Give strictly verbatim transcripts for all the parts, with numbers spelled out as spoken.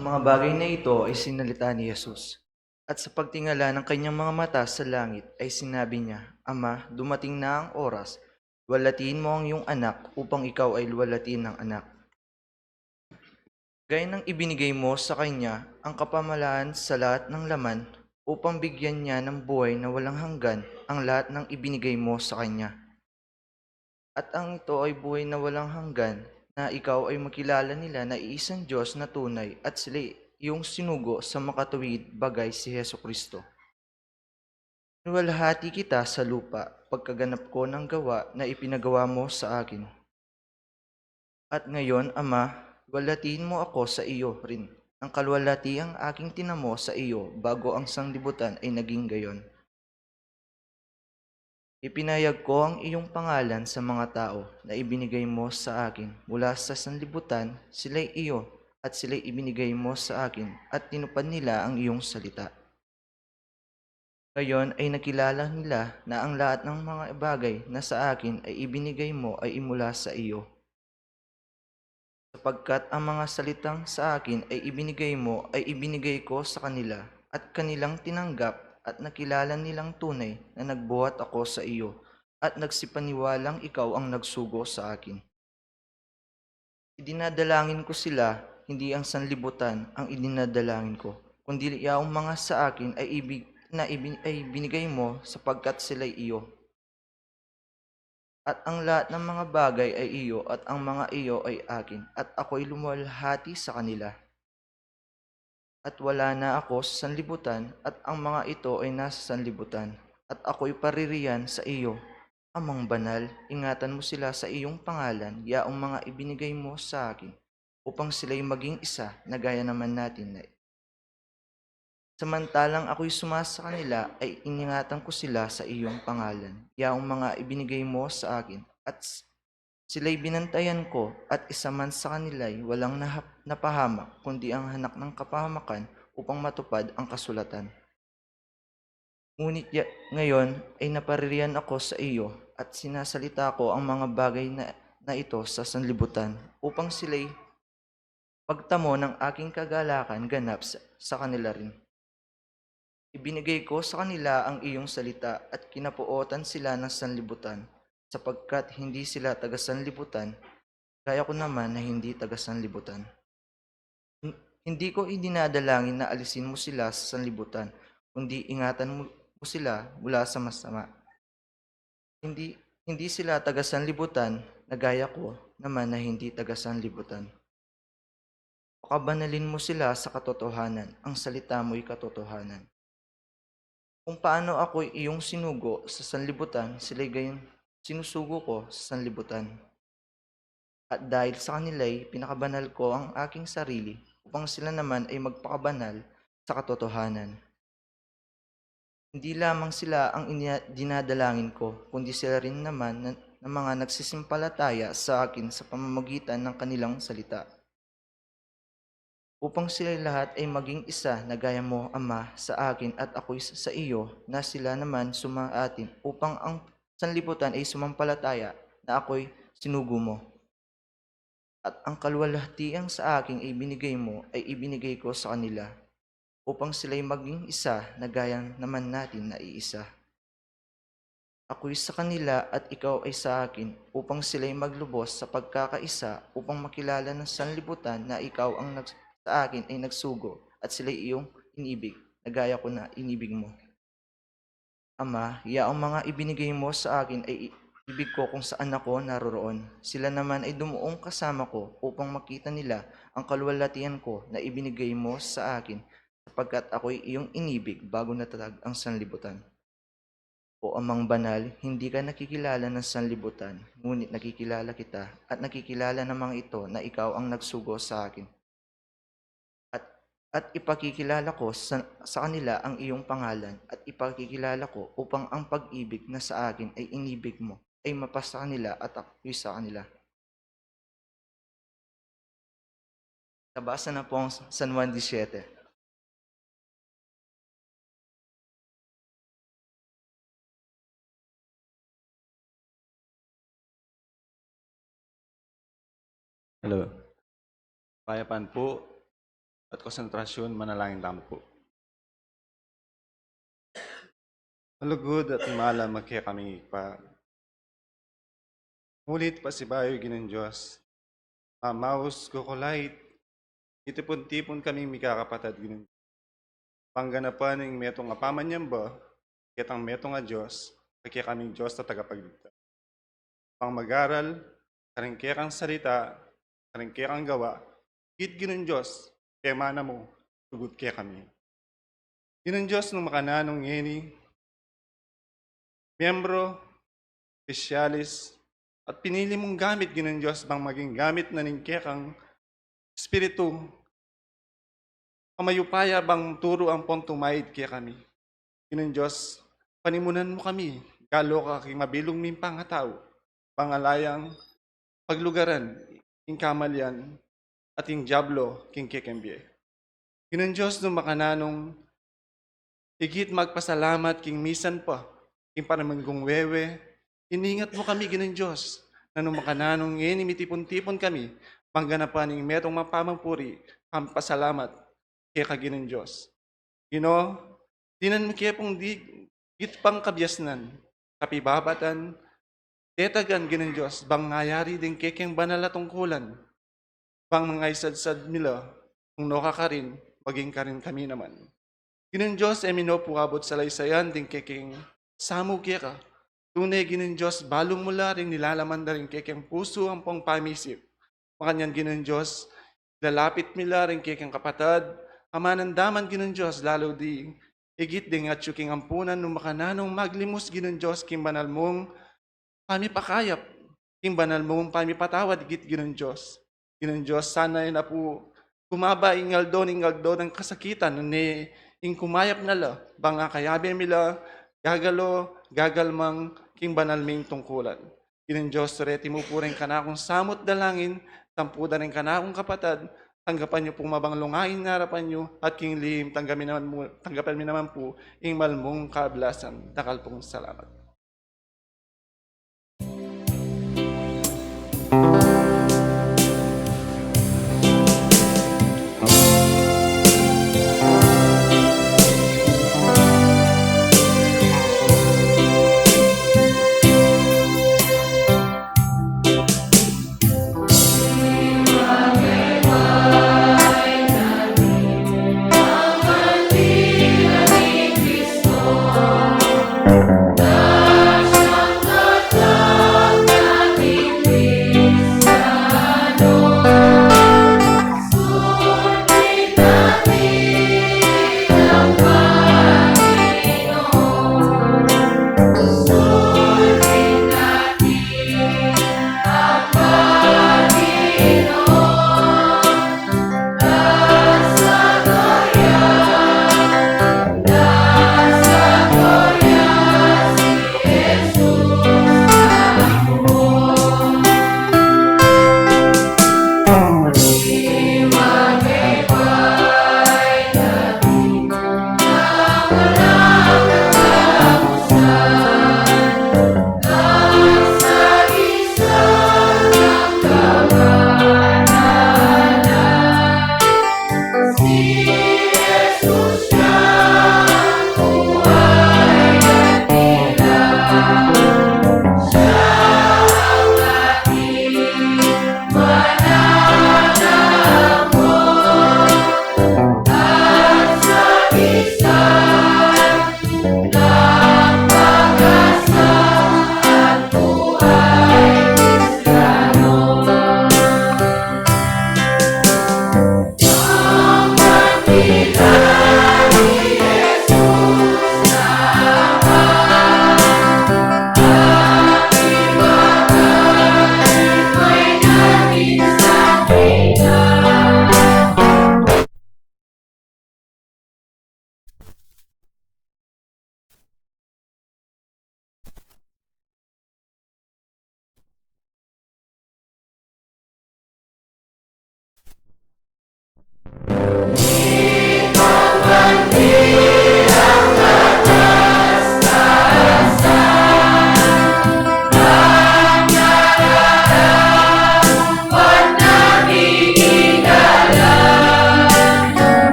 Ang mga bagay na ito ay sinalita ni Jesus. At sa pagtingala ng kanyang mga mata sa langit, ay sinabi niya, "Ama, dumating na ang oras. Luwalhatiin mo ang iyong anak upang ikaw ay luwalhatiin ng anak. Gaya ng ibinigay mo sa kanya ang kapamahalaan sa lahat ng laman, upang bigyan niya ng buhay na walang hanggan ang lahat ng ibinigay mo sa kanya. At ang ito ay buhay na walang hanggan, na ikaw ay makilala nila na iisang Diyos na tunay, at sila iyong sinugo sa makatuwid, bagay si Hesu Kristo. Luwalhati kita sa lupa, pagkaganap ko ng gawa na ipinagawa mo sa akin. At ngayon, Ama, luwalhatiin mo ako sa iyo rin, nang kaluwalhati ang aking tinamo sa iyo bago ang sanlibutan ay naging gayon. Ipinayag ko ang iyong pangalan sa mga tao na ibinigay mo sa akin mula sa sanlibutan, sila'y iyo, at sila'y ibinigay mo sa akin, at tinupad nila ang iyong salita. Ngayon ay nakilala nila na ang lahat ng mga bagay na sa akin ay ibinigay mo ay imula sa iyo. Sapagkat ang mga salitang sa akin ay ibinigay mo ay ibinigay ko sa kanila, at kanilang tinanggap, at nakilala nilang tunay na nagbuhat ako sa iyo, at nagsipaniwalang ikaw ang nagsugo sa akin. Idinadalangin ko sila, hindi ang sanlibutan ang idinadalangin ko, kundi yaong mga sa akin ay ibig, na ibin, ay binigay mo, sapagkat sila'y iyo. At ang lahat ng mga bagay ay iyo, at ang mga iyo ay akin, at ako'y luwalhati sa kanila. At wala na ako sa sanlibutan, at ang mga ito ay nasa sanlibutan, at ako'y paririyan sa iyo. Amang banal, ingatan mo sila sa iyong pangalan, yaong mga ibinigay mo sa akin, upang sila'y maging isa na gaya naman natin na. Samantalang ako'y sumasa kanila, ay iningatan ko sila sa iyong pangalan, yaong mga ibinigay mo sa akin, at s-, sila'y binantayan ko, at isa man sa kanila'y walang nahap-, napahamak, kundi ang anak ng kapahamakan, upang matupad ang kasulatan. Ngunit ya-, ngayon ay napaririyan ako sa iyo, at sinasalita ko ang mga bagay na, na ito sa sanlibutan, upang sila'y pagtamo ng aking kagalakan ganap sa, sa kanila rin. Ibinigay ko sa kanila ang iyong salita, at kinapuotan sila ng sanlibutan, sapagkat hindi sila taga-sanlibutan, gaya ko naman na hindi taga-sanlibutan. Hin-, hindi ko idinadalangin na alisin mo sila sa sanlibutan, kundi ingatan mo, mo sila mula sa masama. Hindi, hindi sila taga-sanlibutan, na gaya ko naman na hindi taga-sanlibutan. Pakabanalin mo sila sa katotohanan, ang salita mo'y katotohanan. Kung paano ako'y iyong sinugo sa sanlibutan, sila'y gayon sinusugo ko sa sanlibutan. At dahil sa kanila'y pinakabanal ko ang aking sarili, upang sila naman ay magpakabanal sa katotohanan. Hindi lamang sila ang inia-, dinadalangin ko, kundi sila rin naman na, na mga nagsisimpalataya sa akin sa pamamagitan ng kanilang salita. Upang sila lahat ay maging isa na gaya mo, Ama, sa akin at ako'y sa, sa iyo, na sila naman suma atin, upang ang sanlibutan ay sumampalataya na ako'y sinugo mo. At ang kaluwalhatian sa akin ay ibinigay mo, ay ibinigay ko sa kanila, upang sila'y maging isa na gaya naman natin na iisa. Ako'y sa kanila at ikaw ay sa akin, upang sila'y maglubos sa pagkakaisa, upang makilala ng sanlibutan na ikaw ang nag-, sa akin ay nagsugo, at sila'y iyong inibig, na gaya ko na inibig mo. Ama, yaong mga ibinigay mo sa akin ay i-, ibig ko kung saan ako naroroon. Sila naman ay dumuong kasama ko upang makita nila ang kaluwalhatian ko na ibinigay mo sa akin, sapagkat ako'y iyong inibig bago natatag ang sanlibutan. O Amang Banal, hindi ka nakikilala ng sanlibutan, ngunit nakikilala kita, at nakikilala ng mga ito na ikaw ang nagsugo sa akin. At, at ipakikilala ko sa, sa kanila ang iyong pangalan, at ipakikilala ko upang ang pag-ibig na sa akin ay inibig mo, ay mapasa kanila at ako'y sa kanila. Nabasa na po ang San Juan disiyete. Hello. Kayapan po. at konsentrasyun, manalangin tamu pu. Malugud at malam a kekaming Ibpa, mulit pasibayu, Ginung Dios, mamaus, kukulait, itipun-tipun kaming mikakapatad, Ginung Dios, bang ganapan ing metung a pamanyamba ketang metung a Dios, a kekaming Dios a tagapagligtas. Bang mag-aral karing kekang salita, karing kekang gawa, igit, Ginung Dios, pemana mu, lugud kekami. Ginung Dios, nung makananu ngeni, miyembro, opisyalis, at pinili mung gamit, Ginung Dios, bang maging gamit na ning kekang Espiritu a mayupaya bang turu ampong tumaid kekami. Ginung Dios, panimunan mu kami, galo ka king mabilug ming pangatau, bang ala yang paglugaran ing kamalian at ing diablo king kekeng bie. Ginung Dios, nung makananu, igit magpasalamat king misan pa, king paraminggung wewe, iningat mu kami, Ginung Dios, na nung makananu ngeni mitipun-tipun kami, bang ganapan ing metung a pamamuri, pampasalamat keka, Ginung Dios. Ginu, dinan mu ke pung di, igit pang kabiasnan, kapibabatan, tetagan, Ginung Dios, bang ngayari ding kekeng banal a tungkulan, bang mangaisadsad mi la, nung noka karin, maging karin kami naman. Ginung Dios, e mi no pu abut salaysayan ding kekeng samu keka. Tune, Ginung Dios, balung mu la ring nilalaman da ring kekeng pusu ampong pamisip. Makanyan, Ginung Dios, lalapit mi la ring kekeng kapatad a manandaman, Ginung Dios, lalu di igit ding atyu king ampunan, nung makananung maglimus, Ginung Dios, king banal mung pamipakayap, king banal mung pamipatawad, igit, Ginung Dios. Ginung Dios, sana e na pu kumaba ing aldo ning aldo dang kasakitan, nune ing kumayap na la, bang akayabe mi la gagalo, gagalmang king banal ming tungkulan. Ginung Dios, sureti mu pu ring kanakung samut dalangin, tampu da ring kanakung kapatad, tanggapan yu pu mabang lungain ing arapan yu, at king lihim tanggapan mi naman mu, tanggapan mi naman pu ing malmung kablasan. Dakal pung salamat.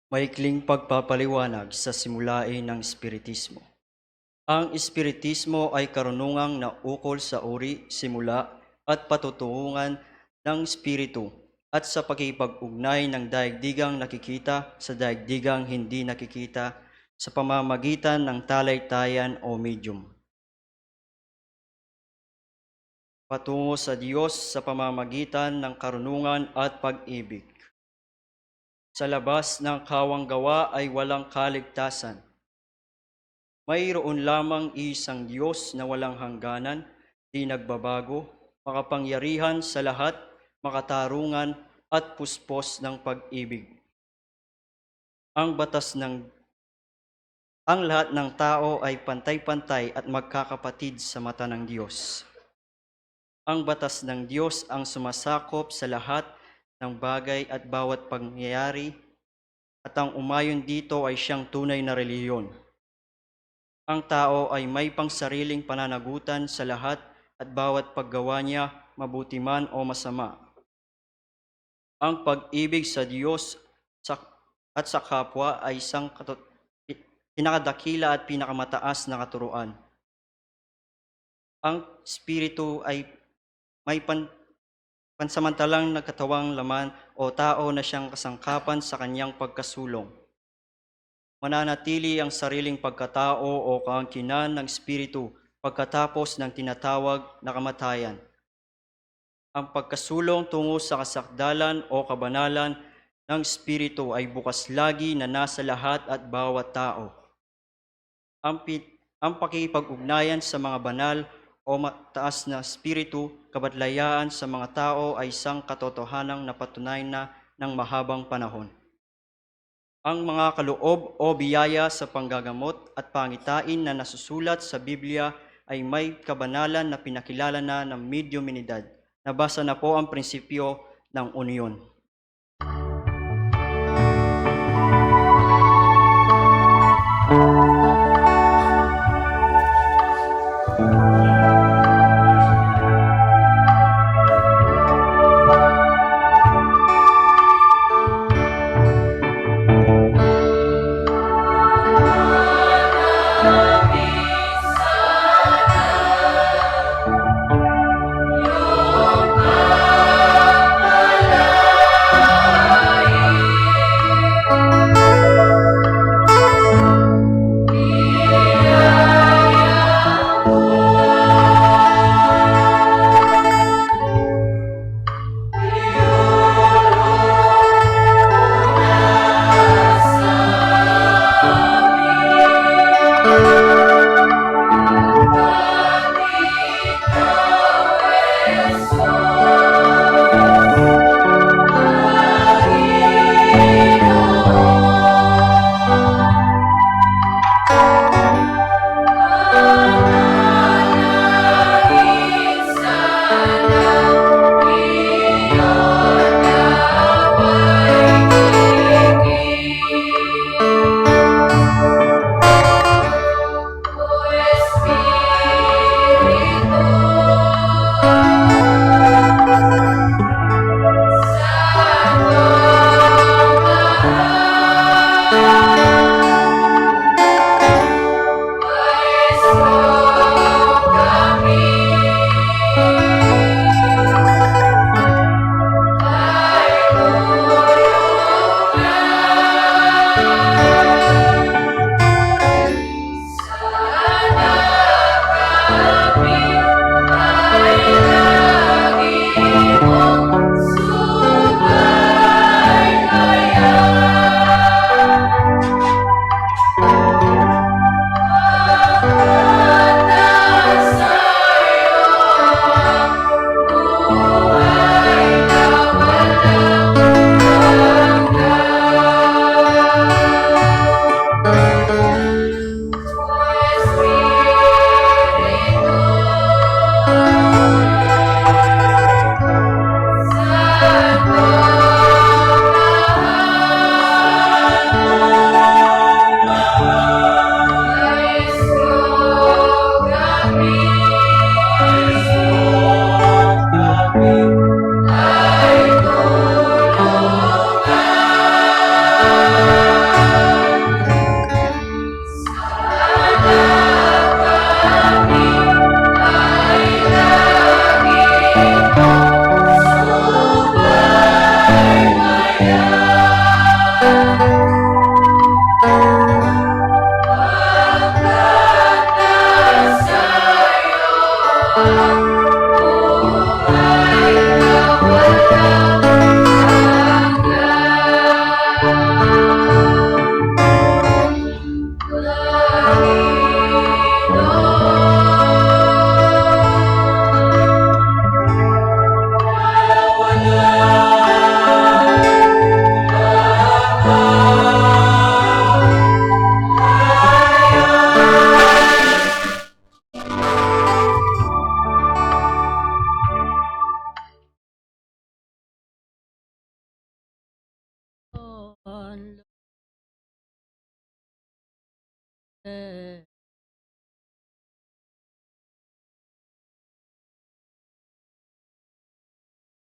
Maikling pagpapaliwanag sa simulain ng Espiritismo. Ang Espiritismo ay karunungang naukol sa uri, simula, at patutungan ng Espiritu, at sa pakipag-ugnay ng daigdigang nakikita sa daigdigang hindi nakikita sa pamamagitan ng talay-tayan o medium. Patungo sa Diyos sa pamamagitan ng karunungan at pag-ibig. Sa labas ng kawang gawa ay walang kaligtasan. Mayroon lamang isang Diyos na walang hangganan, di nagbabago, makapangyarihan sa lahat, makatarungan, at puspos ng pag-ibig. Ang batas ng, ang lahat ng tao ay pantay-pantay at magkakapatid sa mata ng Diyos. Ang batas ng Diyos ang sumasakop sa lahat ng bagay at bawat pangyayari, at ang umayon dito ay siyang tunay na relihiyon. Ang tao ay may pangsariling pananagutan sa lahat at bawat paggawa niya, mabuti man o masama. Ang pag-ibig sa Diyos sa, at sa kapwa ay isang kato-, pinakadakila at pinakamataas na katuruan. Ang Espiritu ay may pan-, pansamantalang nagkatawang laman o tao na siyang kasangkapan sa kanyang pagkasulong. Mananatili ang sariling pagkatao o kaangkinan ng Espiritu pagkatapos ng tinatawag na kamatayan. Ang pagkasulong tungo sa kasakdalan o kabanalan ng Espiritu ay bukas lagi na nasa lahat at bawat tao. Ang pi-, ang pakikipag-ugnayan sa mga banal o mataas na espiritu, kabatlayaan sa mga tao ay isang katotohanang napatunay na ng mahabang panahon. Ang mga kaloob o biyaya sa panggagamot at pangitain na nasusulat sa Biblia ay may kabanalan na pinakilala na ng Medyuminidad. Nabasa na po ang prinsipyo ng union.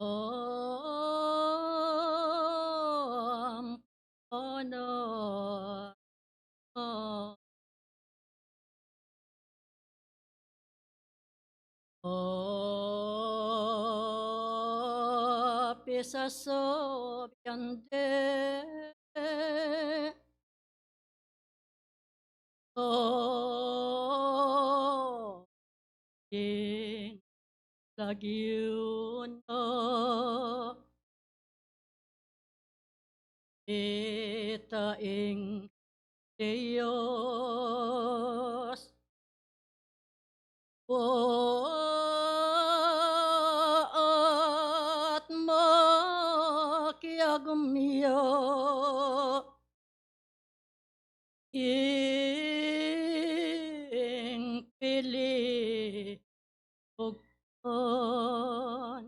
O ampon, o, o pisasabian de to ing lagyu na, ita ing Dios. At makiagum ya ing pili bugtun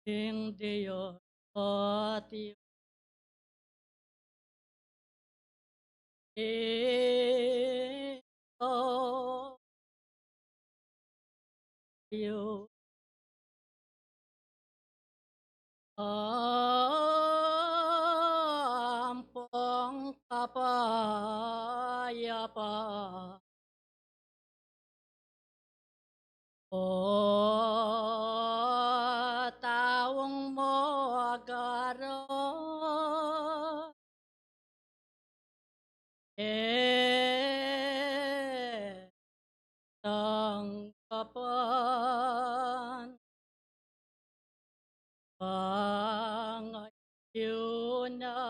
ing Dios at yu. Ito yu ampong kapayapa. O taung magara, e tanggapan pangayu na.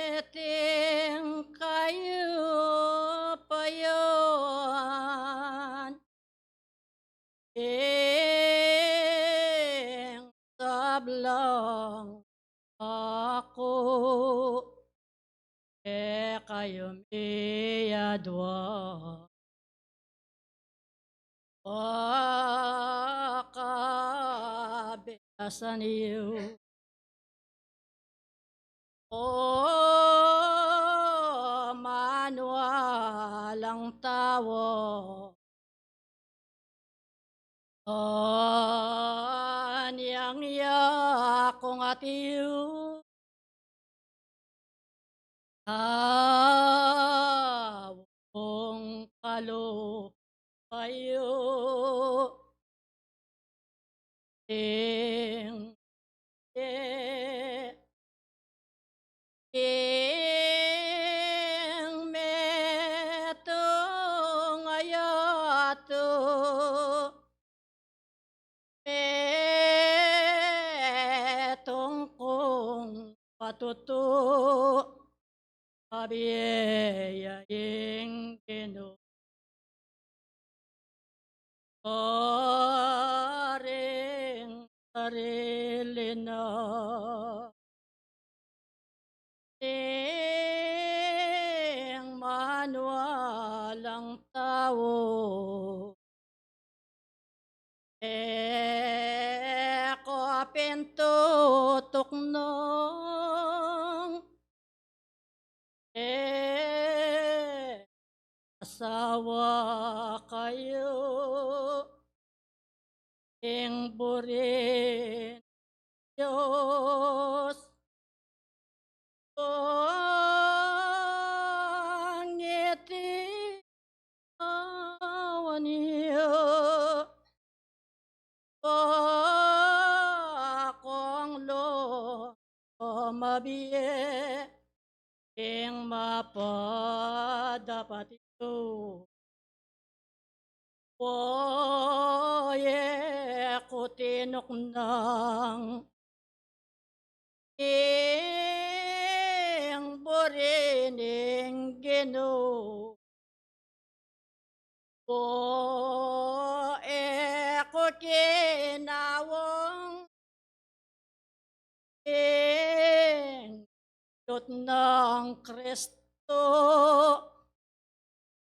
Titing kayupayan ing sablang aku, e kayu miadua. Pakabeasan yu, o manualang tau, anyang ya kung atiu, taung kalupa yu, ing, e, ing metung a yatu, metung kung patutu, abie ya ing Ginu karing sarili na. Ing manualang tau, e ku pin tutuknang, e asawa kayu ing buri ning Dios. Kung iti awan ya, kung lomabie ing mapadapat yu. Wa, e ku tinuknang ing buri ning Ginu. Wa, e ku kinawan ing tut nang Kristo,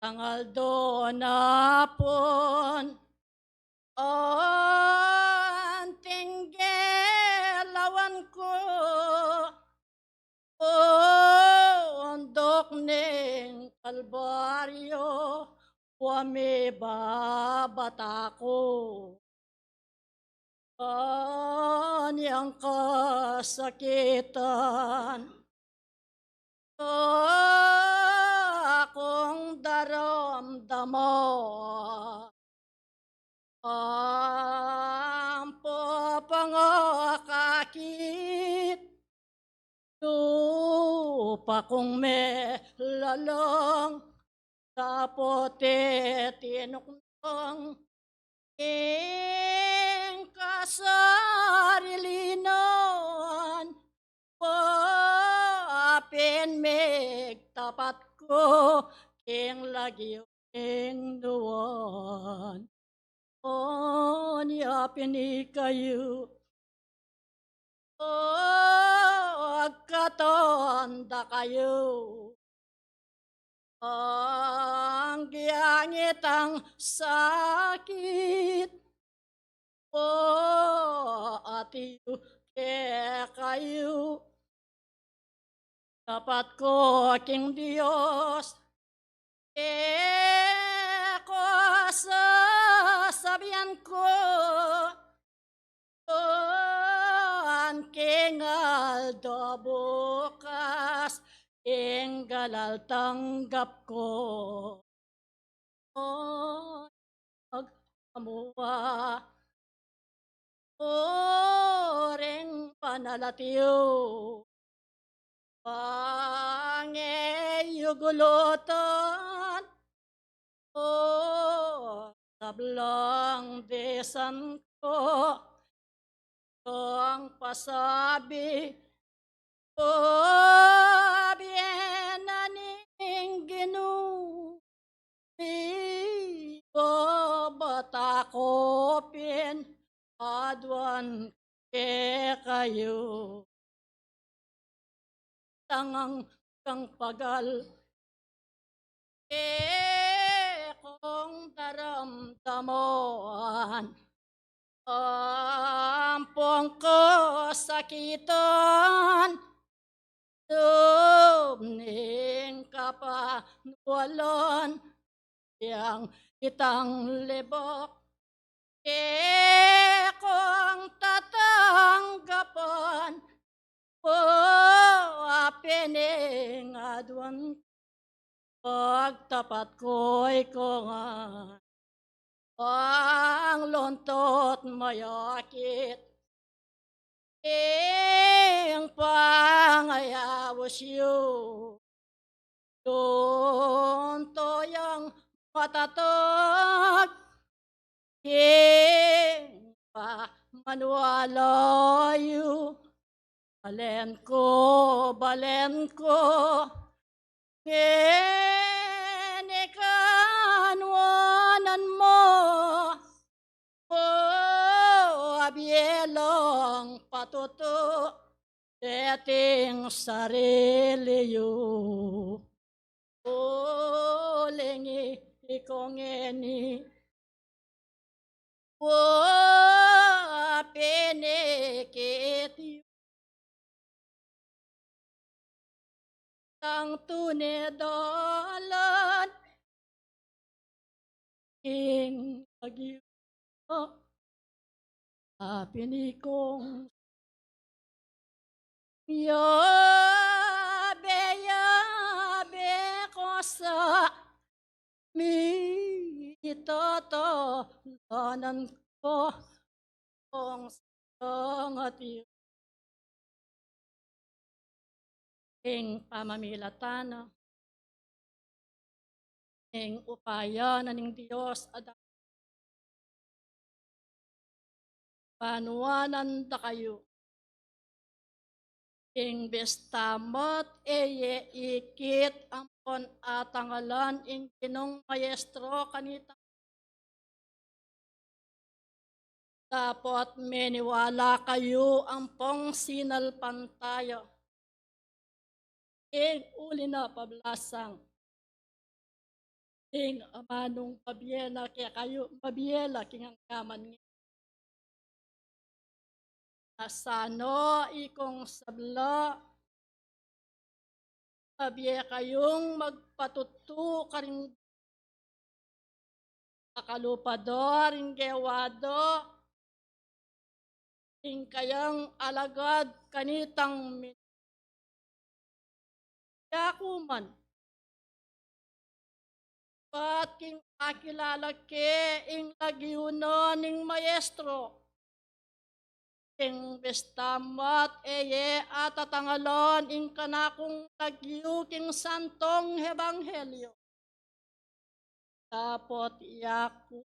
tangal do na pun anting gelawan ku, O unduk ning Kalbaryo, wa mibabata ku kanyang kasakitan. Akung daramdaman ampo pangakakit, lupa kung melalang, dapot e tinuknang ing kasarilinan, wa pin migtapat ku king lagyu ning nuan. Anya pin ikayu, agkatan da kayu, anggyang itang sakit, o atiu kekayu. Tapat ku king Dios, e ku sasabian ku, tuan king aldo bukas, ing galal tanggap ku. O, agkamua, uring panalatiu, bang e yu gulutan, o sablang bisan ku, kung pasabi, pabienan ning Ginu, mibabata ku pin aduan kekayu. Tangang kang pagal, e kung daramdaman ampong kasakitan, lub ning kapanualan, yang itang libak, e kung tatanggapan, o apining aduan, pagtapat ku ika ngan, bang luntu't mayakit ing pangayaus yu, luntu yang matatag ing pamanuala yu. Balen ku, balen ku, ngeni kanuanan mu, o abie lang patutu deting sarili yu. Uling ika ngeni, wa pinikit yu, tang tune dalan ing lagyu. Apin ikong yabe, yabe ku sa mitatalan ku kung sangat yu. Ing pamamilatan na ning upaya na ning Dios a da-, panuanan da kayu. Ing bista met e ye ikit ampon atangalan ing Ginung Maestro kanita. Dapot meniwala kayu ampong sinalpantaya. Ing uli na pablasang, ing amanung mabie na kekayu, mabie la king anggaman ngi. Asano ikong sabla, Labie kayung magpatutu karing akalupa do ring gewa do, ing kayang alagad kanitang min-, yaku man. Bat king akilala ke ing lagyu na ning maestro, king bista mat e ye atatangalan ing kanakung lagyu king santong ebanghelyo. Dapot yaku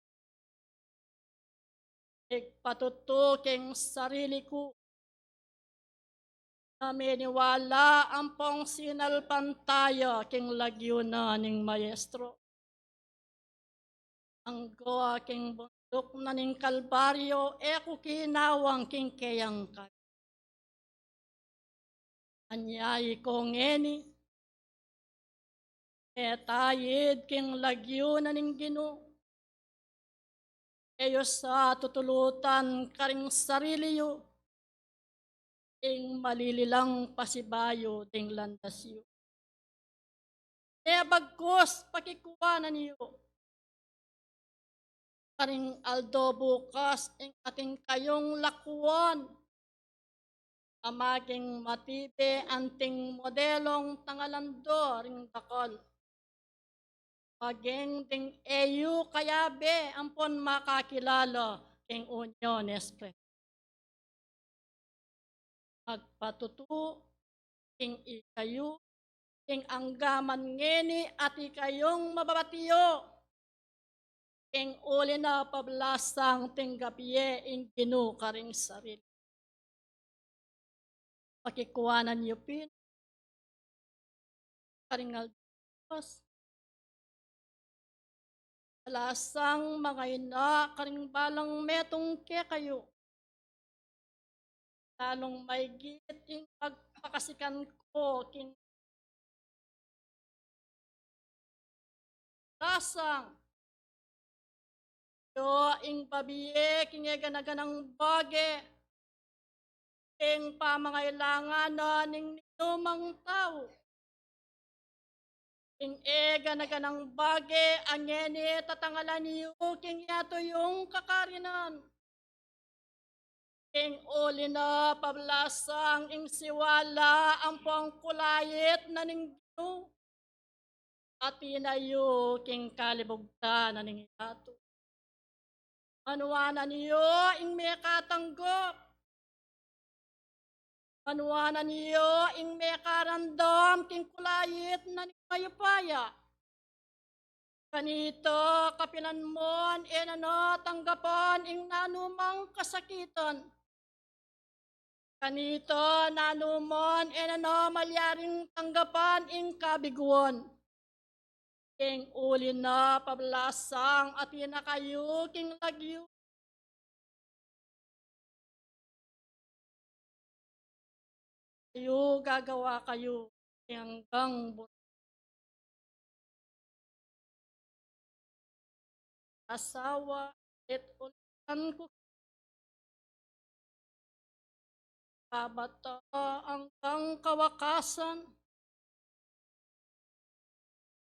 igpatutu king sarili ku na miniwala ampong sinalpantaya king lagyu na ning maestro. Anggo king bunduk na ning Kalbaryo, e ku kinawang king keyang ka-, anya iko ngeni, e tayid king lagyu na ning Ginu. E yu sa tutulutan karing sarili yu ing malililang pasibayu ding landas yu. E bagkus pakikuanan yu karing aldo bukas ing atin kayung lakuan a maging matibe anting modelong tangalan do ring dakal. Maging ding e yu kayabe ampon makakilala king unyon espreso. Magpatutu king ikayu, king anggaman ngeni at ikayung mababatiyo, king uli na pablasang tinggap ye ing Ginu karing sarili. Pakikuanan yu pin karing aldo bukas. Balasang mangaina karing balang metung kekayu, lalung maigit ing pagpakasikan ku king lasang yu ing babie king e gana-ganang bage king pamangailangan na ning ninumang tau. King e gana-ganang bage a ngeni tatangalan yu king yatu yung kakarinan. King uli na pablasang ing siwala ampong kulait na ning Ginu, atin na yu king kalibugtan na ning yatu. Manuanan yu ing mekatanggap. Manuanan yu ing mekarandam king kulait na ning mayupaya. Kanita kapilan mon e na na tanggapan ing nanumang kasakitan. Kanita nanumon e na na malyaring tanggapan ing kabiguan. King uli na pablasang atin na kayu king lagyu. Kayu gagawa kayu king anggang bu-, asawa, at ulitan ku kabata anggang kawakasan.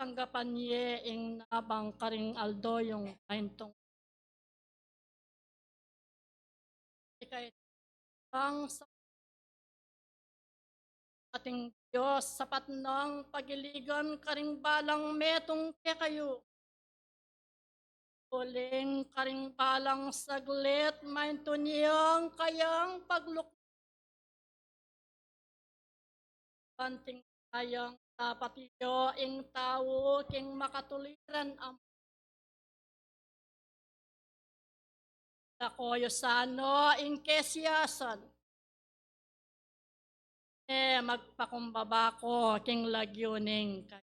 Tanggapan ye ing nabang karing aldo yung paintong. Ikay bang sa ating Dios, sapat nang pagiligan karing balang metung kekayu. Uling karing balang saglit, maintun yang kayang pagluk-, panting kayang dapat iyo ing tau king makatuliran am-, dako yu sana ing kesiasan. E magpakumbaba ko king lagyu ning ka-,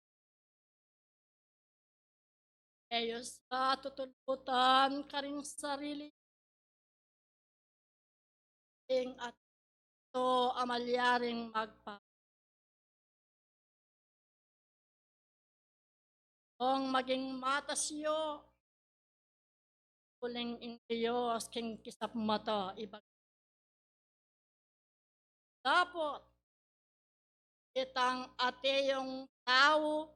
e yu sa tutulutan karing sarili ing ato a malyaring magpa-, ong maging matas yu, uling ing Dios king kisap mata ibag-, dapot itang atiu tau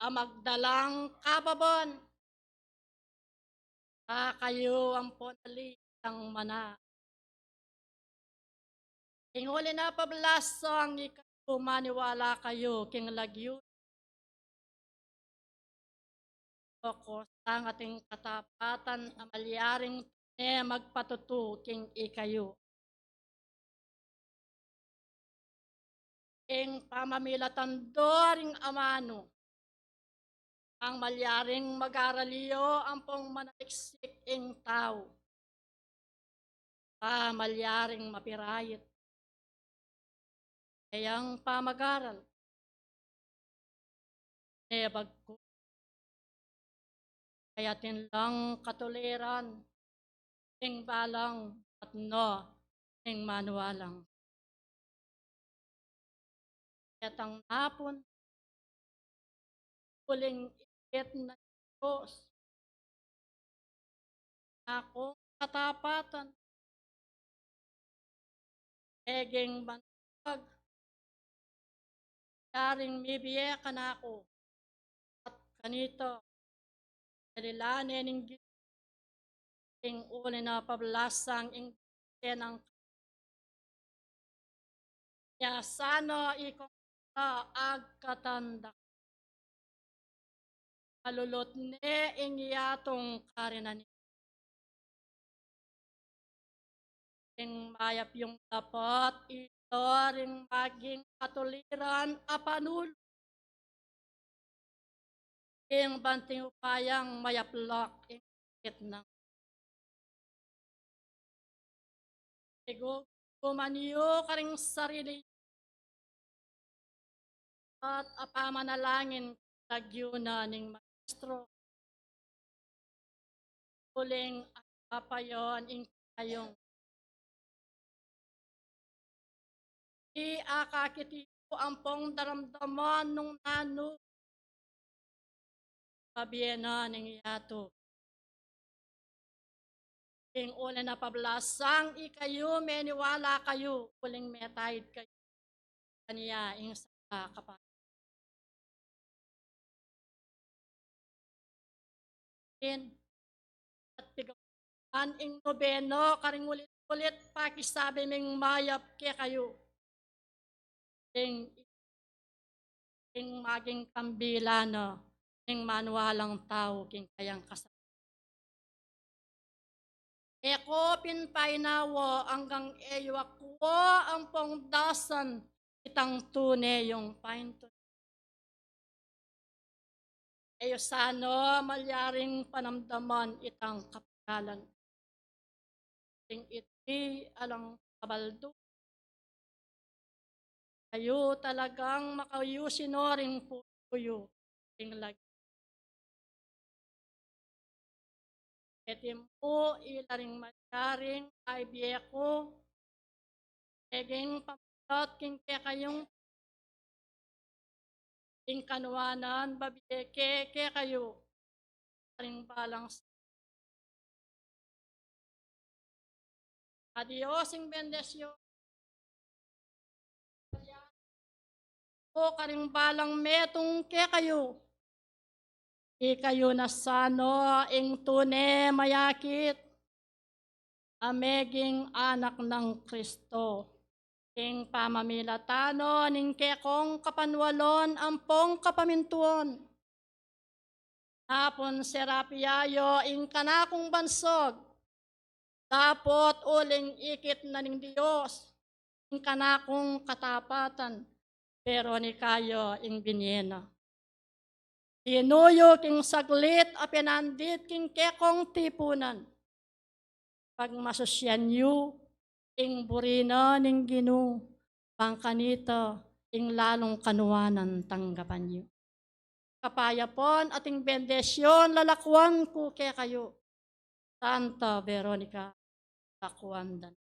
a magdalang kababan, a kayu ampon ali itang mana. King uli na pablasang ikayu maniwala kayu king lagyu o kusang ating katapatan a malyaring tune magpatutu king ikayu. Ing pamamilatan do ring amanu, ang malyaring mag-aral yu ampong manaliksik ing tau, a malyaring mapirait. Kayang pamag-aral, ne bagku kaya atin lang katuliran ing balang at no ing manualang. Ketang napun uling ikit na Dios, akung katapatan, eging bantag yaring mibie kanaku, at kanita, dalilan ne ning Ginu ing uli na pablasang ing tenang ya sana ikong agkatanda. Malulut ne ing yatung karinan ing mayap yung dapat ito ring maging katuliran a panulu. Ing banting upayang mayaplak ing sakit nang iguguman yu karing sarili at apamanalangin lagyu na ning maestro. Uling apayon ing kayung di akakit yu ampong daramdaman nung nanu pabie na ning yatu. Ing uli na pablasang ikayu meniwala kayu uling metaid kayu kanya ing saka kapa in at pigawan ing nobeno karing ulit-ulit pakisabi ming mayap kekayu. Ing, ing maging kambilan na ning manualang tau king kayang kasal. E ko pin painawa anggang e yu akua ampong dasan itang tune yung paintu. E yu sana malyaring panamdaman itang kapagalan. Ing iti alang kabaldu. Kayu talagang makayusin no ring pusu yu king lagi. Keti mu ila ring malyaring aibie ku, meging pamulot king kekayung ing kanuanan babie ke kekayu karing balang a Dios ing bendisyon. O karing balang metung kekayu, ikayu na sana ing tune mayakit a meging anak nang Kristo king pamamilatan no ning kekong kapanwalan ampong kapamintuan. Apun serapi ya yu ing kanakung bansag, dapot uling ikit na ning Dios ing kanakung katapatan, Veronica yu ing binie na. Tinuyu king saglit a pinandit king kekong tipunan. Pagmasusian yu ing buri na ning Ginu, bang kanita ing lalung kanuanan tanggapan yu. Kapayapan at ing bendisyon lalakuan ku kekayu, Santa Veronica, lakuan da na.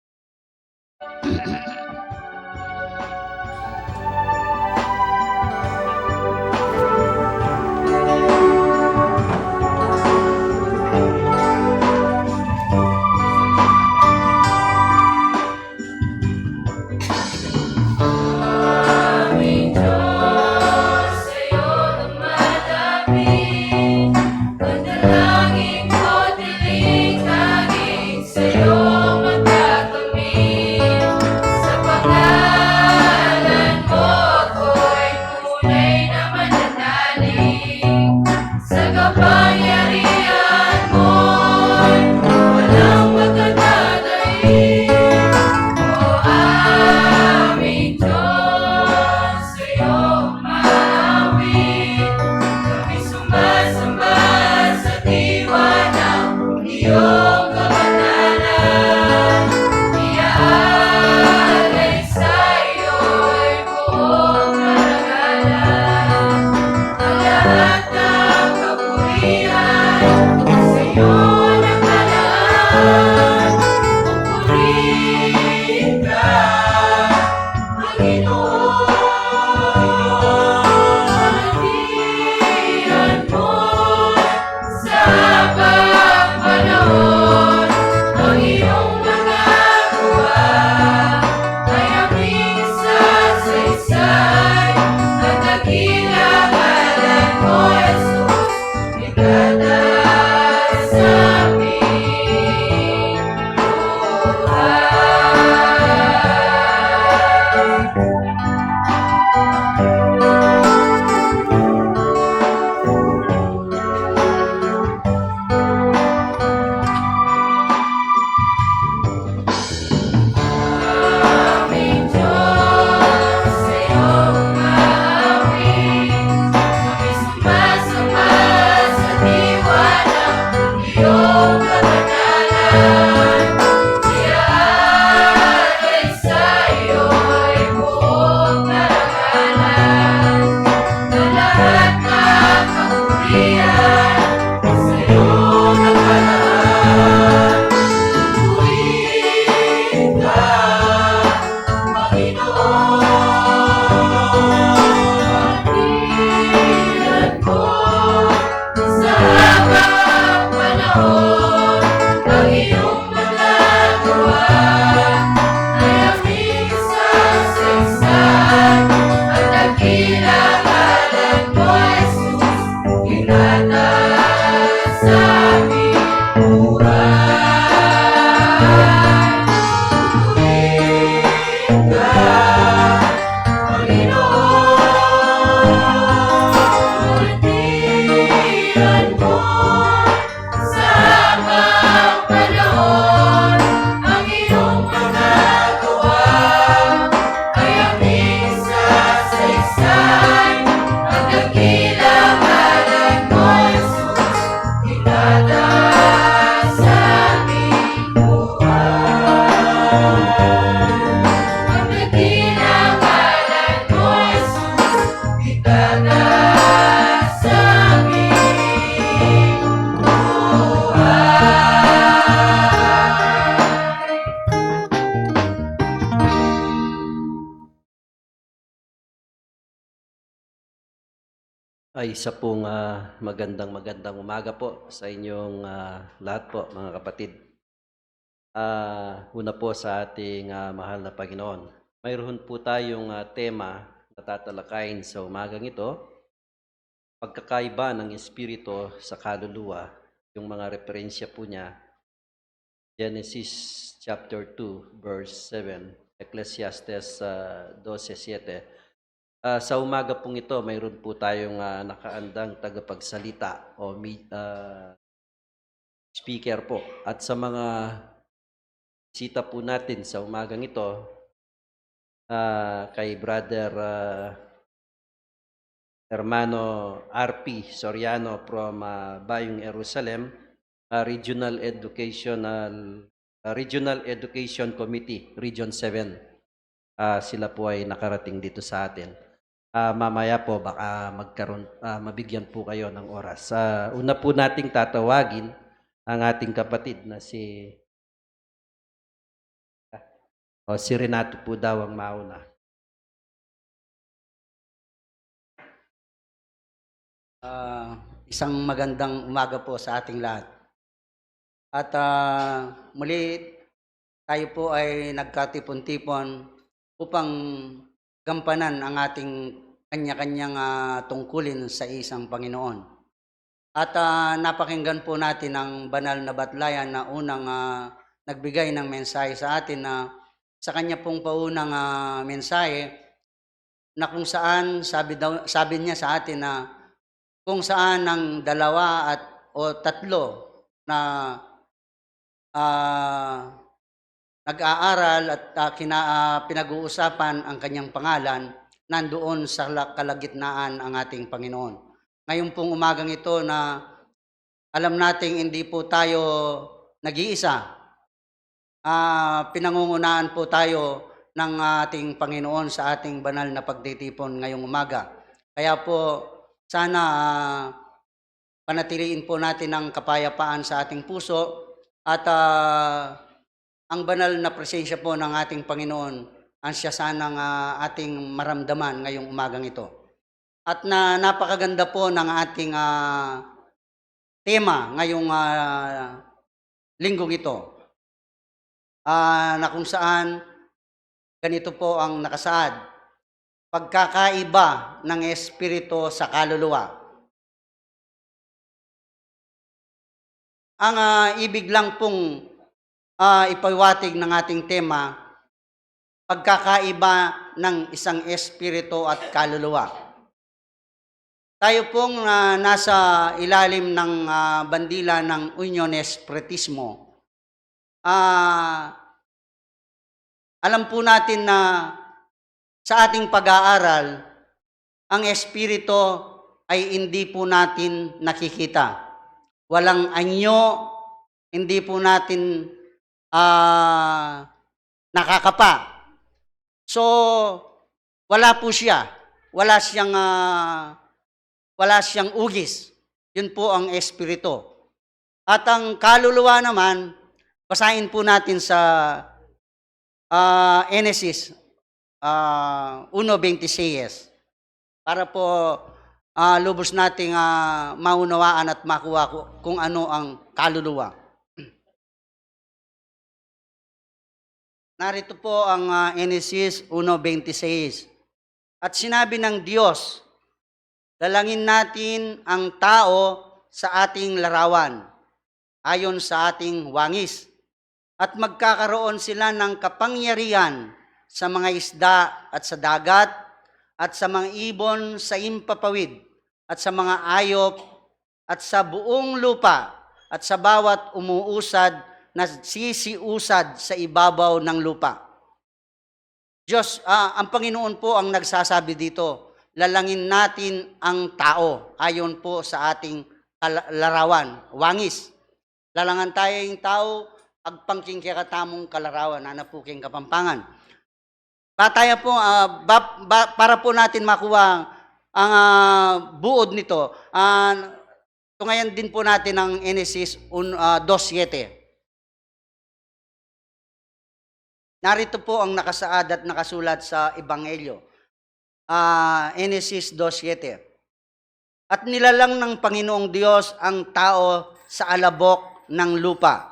Ay, isa pong, ah, magandang, magandang umaga po sa inyong, ah, lahat po, mga kapatid. Ah, una po sa ating, ah, mahal na Panginoon. Mayroon po tayong, ah, tema na tatalakayin sa umagang ito, pagkakaiba ng espiritu sa kaluluwa. Yung mga referensya po niya, Genesis chapter two, verse seven, Ecclesiastes, ah, dose siete. Ah, sa umaga pong ito, mayroon po tayong, ah, nakaandang tagapagsalita o mi-, ah, speaker po. At sa mga bisita po natin sa umagang ito, ah, kay Brother, ah, Hermano R P Soriano from, ah, Bayong Jerusalem, ah, Regional Educational, ah, Regional Education Committee, Region seven. Ah, sila po ay nakarating dito sa atin. Ah, mamaya po, baka magkaroon, ah, mabigyan po kayo ng oras. Ah, una po nating tatawagin ang ating kapatid na si, o, si Renato po daw ang mauna. Ah, isang magandang umaga po sa ating lahat. At, ah, muli, tayo po ay nagkatipon-tipon upang gampanan ang ating kanya-kanyang, ah, tungkulin sa isang Panginoon. At, ah, napakinggan po natin ang banal na batlayan na unang, ah, nagbigay ng mensahe sa atin na sa kanya pong paunang, ah, mensahe na kung saan sabi daw, sabi niya sa atin na kung saan ang dalawa at, o tatlo na, ah, nag-aaral at, ah, kina-, ah, pinag-uusapan ang kanyang pangalan, nandoon sa la-, kalagitnaan ang ating Panginoon. Ngayon pong umagang ito na alam nating hindi po tayo nag-iisa. Ah, pinangungunahan po tayo ng ating Panginoon sa ating banal na pagtitipon ngayong umaga. Kaya po, sana, ah, panatiliin po natin ang kapayapaan sa ating puso at, ah, ang banal na presensya po ng ating Panginoon ang siya sanang, ah, ating maramdaman ngayong umagang ito. At na, napakaganda po ng ating, ah, tema ngayong, ah, linggong ito. Ah, na kung saan ganito po ang nakasaad, pagkakaiba ng espiritu sa kaluluwa. Ang, ah, ibig lang pong, ah, ipahiwatig ng ating tema, pagkakaiba ng isang espiritu at kaluluwa. Tayo pong, ah, nasa ilalim ng, ah, bandila ng Uniones Pretismo. Ah, alam po natin na sa ating pag-aaral, ang espiritu ay hindi po natin nakikita. Walang anyo, hindi po natin, ah, nakakapa. So, wala po siya. Wala siyang, ah, wala siyang ugis. Yun po ang espiritu. At ang kaluluwa naman, basahin po natin sa, ah, Genesis, ah, uno veintiséis. Para po, ah, lubos nating, ah, maunawaan at makuha ku-, kung ano ang kaluluwa. Narito po ang, ah, Genesis uno veintiséis. At sinabi ng Diyos, "Dalangin natin ang tao sa ating larawan, ayon sa ating wangis. At magkakaroon sila ng kapangyarihan sa mga isda at sa dagat, at sa mga ibon sa impapawid, at sa mga ayop, at sa buong lupa, at sa bawat umuusad na sisiusad sa ibabaw ng lupa. Diyos, ah, ang Panginoon po ang nagsasabi dito, lalangin natin ang tao ayon po sa ating kala-, larawan, wangis. Lalangan taya ing tau agpang king kekatamung kalarawan, ana pu king Kapampangan. Ba taya pu, ah, ba, ba, para po natin makuha ang, ah, buod nito, ah, tungayan din po natin ang Henesis un-, ah, dos siete. Narito po ang nakasaad at nakasulat sa Ebanghelyo. Ah, Henesis dos siete. At nilalang ng Panginoong Diyos ang tao sa alabok ng lupa,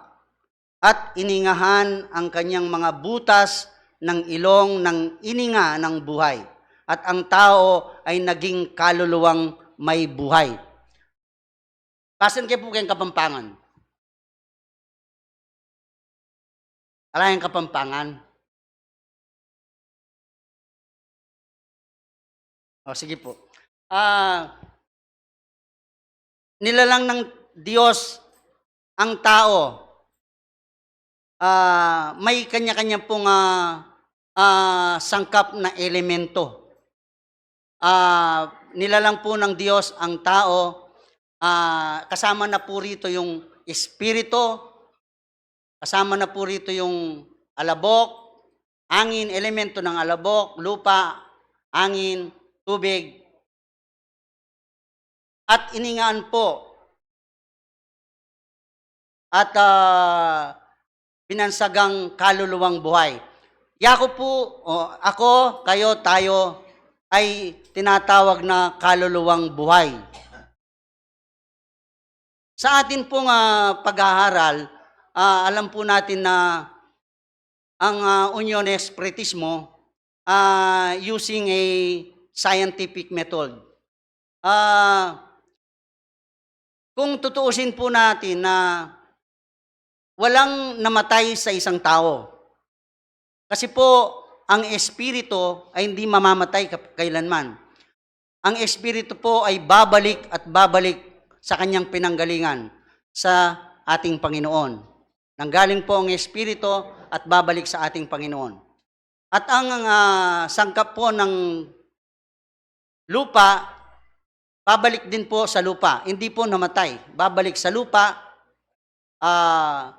at iningahan ang kanyang mga butas ng ilong ng ininga ng buhay, at ang tao ay naging kaluluwang may buhay. Pasan ke pu keng Kapampangan. Ala yang Kapampangan. O, sige po. Ah, nilalang ng Diyos ang tao. Ah, may kanya-kanya pong, ah, ah, sangkap na elemento. Ah, nilalang po ng Diyos ang tao, ah, kasama na po rito yung espiritu, kasama na po rito yung alabok, angin, elemento ng alabok, lupa, angin, tubig, at iningaan po at, ah, binansagang kaluluwang buhay. Yaku po, o, ako, kayo, tayo ay tinatawag na kaluluwang buhay. Sa atin pong, ah, pag-aaral, ah, alam po natin na ang, ah, Union Espiritismo, ah, using a scientific method. Ah, kung tutuusin po natin na walang namatay sa isang tao. Kasi po, ang espiritu ay hindi mamamatay kap-, kailanman. Ang espiritu po ay babalik at babalik sa kanyang pinanggalingan, sa ating Panginoon. Nanggaling po ang espiritu at babalik sa ating Panginoon. At ang, ah, sangkap po ng lupa, babalik din po sa lupa. Hindi po namatay. Babalik sa lupa, ah,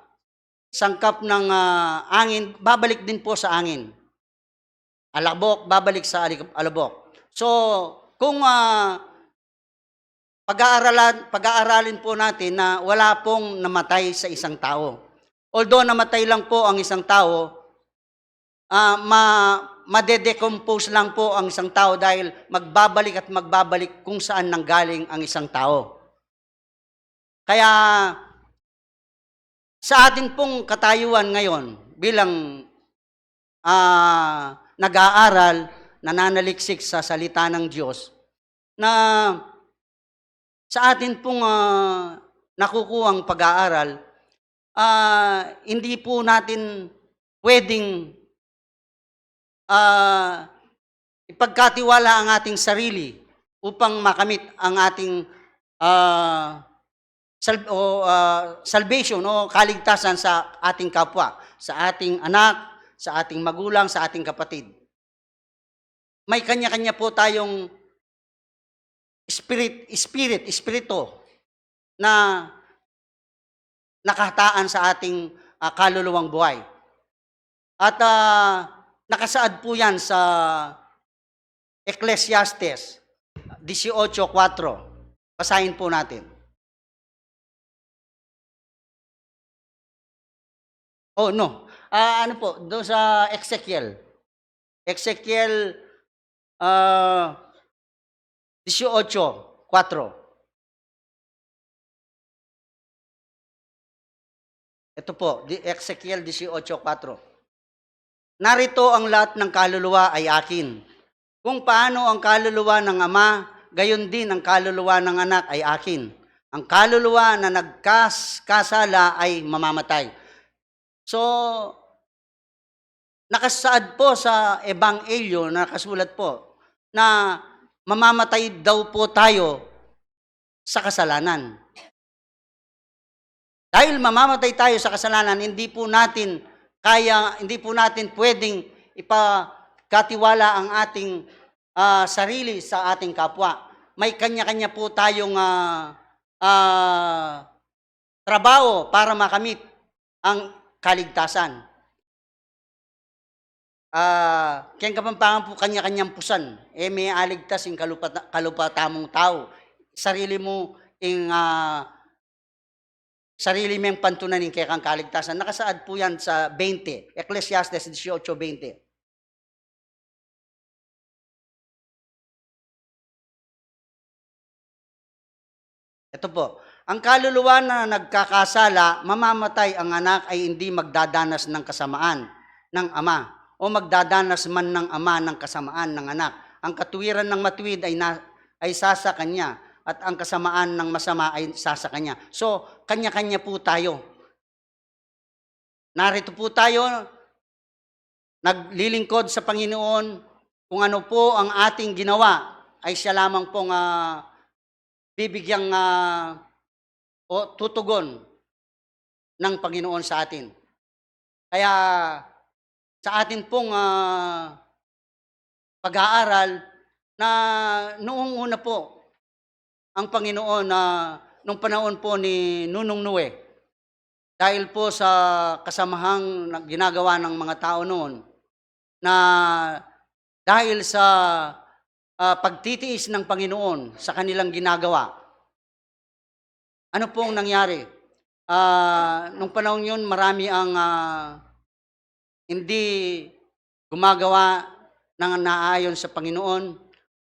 sangkap ng, ah, angin, babalik din po sa angin. Alabok, babalik sa ali-, alabok. So, kung, ah, pag-aaralan, pag-aaralin po natin na wala pong namatay sa isang tao. Although namatay lang po ang isang tao, ah, ma-, madedecompose lang po ang isang tao dahil magbabalik at magbabalik kung saan nanggaling ang isang tao. Kaya sa atin pong katayuan ngayon bilang, ah, nag-aaral, nananaliksik sa salita ng Diyos, na sa atin pong, ah, nakukuhang pag-aaral, ah, hindi po natin pwedeng, ah, ipagkatiwala ang ating sarili upang makamit ang ating, ah, sal-, o, ah, salvation o kaligtasan sa ating kapwa, sa ating anak, sa ating magulang, sa ating kapatid. May kanya-kanya po tayong spirit, spirit, espiritu na nakahataan sa ating, ah, kaluluwang buhay. At, ah, nakasaad po yan sa Ecclesiastes dieciocho cuatro. Basahin po natin. Oh, no. Ah, ano po, doon sa Ezekiel. Ezekiel, ah, dieciocho cuatro. Ito po, di-, Ezekiel dieciocho cuatro. "Narito ang lahat ng kaluluwa ay akin. Kung paano ang kaluluwa ng ama, gayon din ang kaluluwa ng anak ay akin. Ang kaluluwa na nagkas-, kasala ay mamamatay. So, nakasaad po sa Ebanghelyo, nakasulat po na mamamatay daw po tayo sa kasalanan. Dahil mamamatay tayo sa kasalanan, hindi po natin kaya, hindi po natin pwedeng ipagkatiwala ang ating, ah, sarili sa ating kapwa. May kanya-kanya po tayong, ah, ah, trabaho para makamit ang kaligtasan. Ah, keng Kapampangan po, kanya-kanyang pusan. E me aligtas ing kalupa-, kalupa tamung tau. Sarili mu ing, ah, sarili meng pantunan ing kekang kaligtasan. Nakasaad po yan sa twenty, Ecclesiastes dieciocho veinte. Ito po, ang kaluluwa na nagkakasala, mamamatay ang anak ay hindi magdadanas ng kasamaan ng ama, o magdadanas man ng ama ng kasamaan ng anak. Ang katuwiran ng matuwid ay na-, ay sasa kanya, at ang kasamaan ng masama ay sasa kanya. So, kanya-kanya po tayo. Narito po tayo, naglilingkod sa Panginoon, kung ano po ang ating ginawa, ay siya lamang pong, ah, bibigyang, ah, o tutugon ng Panginoon sa atin. Kaya sa atin pong, ah, pag-aaral na noong una po, ang Panginoon na nung panahon po ni Nunung Nue, dahil po sa kasamahang na-, ginagawa ng mga tao noon, na dahil sa, ah, pagtitiis ng Panginoon sa kanilang ginagawa, ano pong nangyari? Ah, nung panahon yun, marami ang, ah, hindi gumagawa ng naayon sa Panginoon.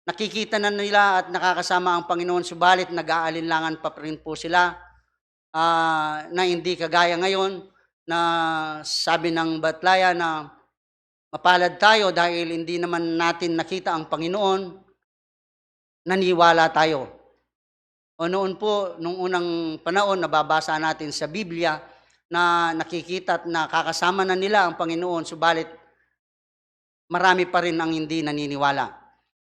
Nakikita na nila at nakakasama ang Panginoon, subalit nag-aalinlangan pa rin po sila, ah, na hindi kagaya ngayon na sabi ng Batlaya na mapalad tayo dahil hindi naman natin nakita ang Panginoon, naniwala tayo. O noon po, nung unang panahon, nababasa natin sa Biblia na nakikita at nakakasama na nila ang Panginoon, subalit marami pa rin ang hindi naniniwala.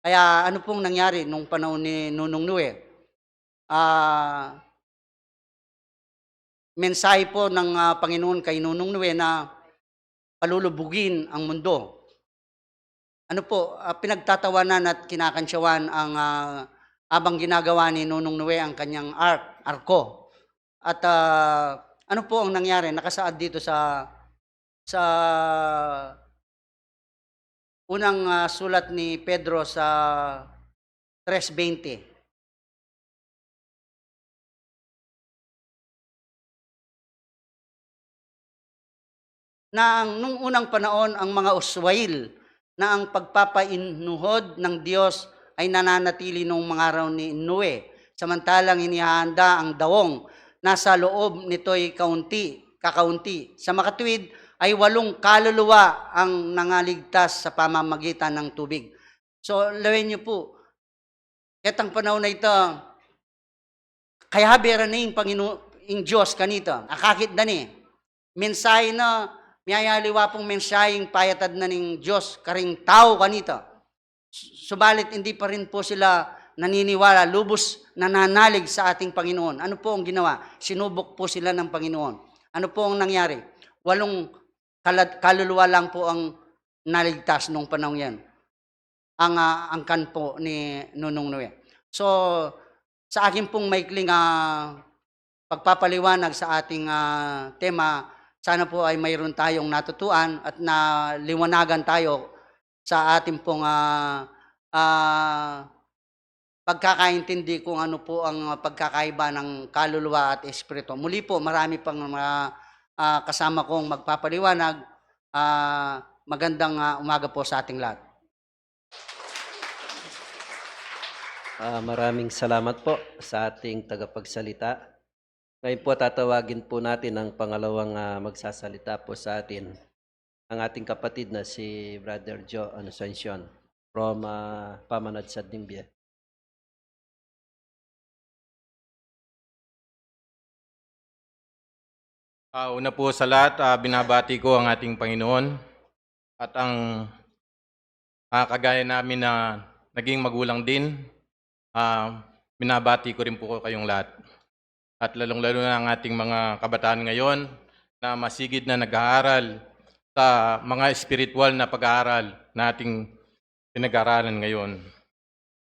Kaya ano pong nangyari nung panahon ni Nunung Nue? Ah, mensahe po ng, ah, Panginoon kay Nunung Nue na palulubugin ang mundo. Ano po, ah, pinagtatawanan at kinakantyawan ang, ah, abang ginagawa ni Nunung Nue ang kanyang ark, arko. At, ah, ano po ang nangyari? Nakasaad dito sa, sa unang, ah, sulat ni Pedro sa tres veinte. Na ang nung unang panahon, ang mga uswail na ang pagpapainuhod ng Diyos ay nananatili nung mga araw ni Noe, samantalang inihahanda ang dawong. Nasa loob nito'y kaunti, kakaunti. Sa makatuwid ay walong kaluluwa ang nangaligtas sa pamamagitan ng tubig. So, lawen yu pu, ketang panahon a ita, kayabe ra ne ing Panginu-, ing Dios kanita. Akakit da ne. Mensahe na, miyayaliwa pung mensahe ing payatad na ning Dios karing tau kanita. Su-, subalit hindi pa rin po sila naniniwala, lubos nananalig sa ating Panginoon. Ano po ang ginawa? Sinubok po sila ng Panginoon. Ano po ang nangyari? Walong kalad-, kaluluwa lang po ang naligtas nung panahong yan, ang, ah, angkan po ni Nunung Nue. So, sa akin pong maikling, ah, pagpapaliwanag sa ating, ah, tema, sana po ay mayroon tayong natutuan at naliwanagan tayo sa atin pong, ah, ah, pagkakaintindi kung ano po ang pagkakaiba ng kaluluwa at espiritu. Muli po, marami pang mga, ah, kasama kong magpapaliwanag. Ah, magandang, ah, umaga po sa ating lahat. Ah, maraming salamat po sa ating tagapagsalita. Ngayon po, tatawagin po natin ang pangalawang, ah, magsasalita po sa atin, ang ating kapatid na si Brother Joe Asuncion from, ah, Pamanad sa Dimbie. Ah, una po sa lahat, ah, binabati ko ang ating Panginoon at ang, ah, kagaya namin na naging magulang din, ah, binabati ko rin po kayong lahat. At lalong-lalo na ang ating mga kabataan ngayon na masigid na nag-aaral sa mga espiritual na pag-aaral na ating pinag-aaralan ngayon.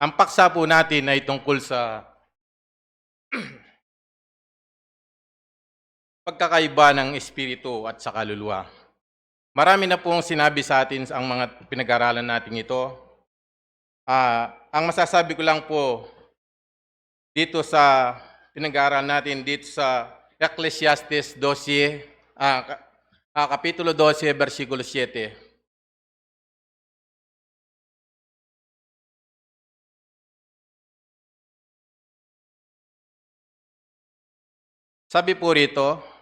Ang paksa po natin ay tungkol sa pagkakaiba ng espiritu at sa kaluluwa. Marami na pong sinabi sa atin ang mga pinag-aralan natin ito. Ah, ang masasabi ko lang po dito sa pinag-aaral natin dito sa Ecclesiastes dose, ah, ka-, ah, Kapitulo dose, bersikulo siyete. Sabi po rito,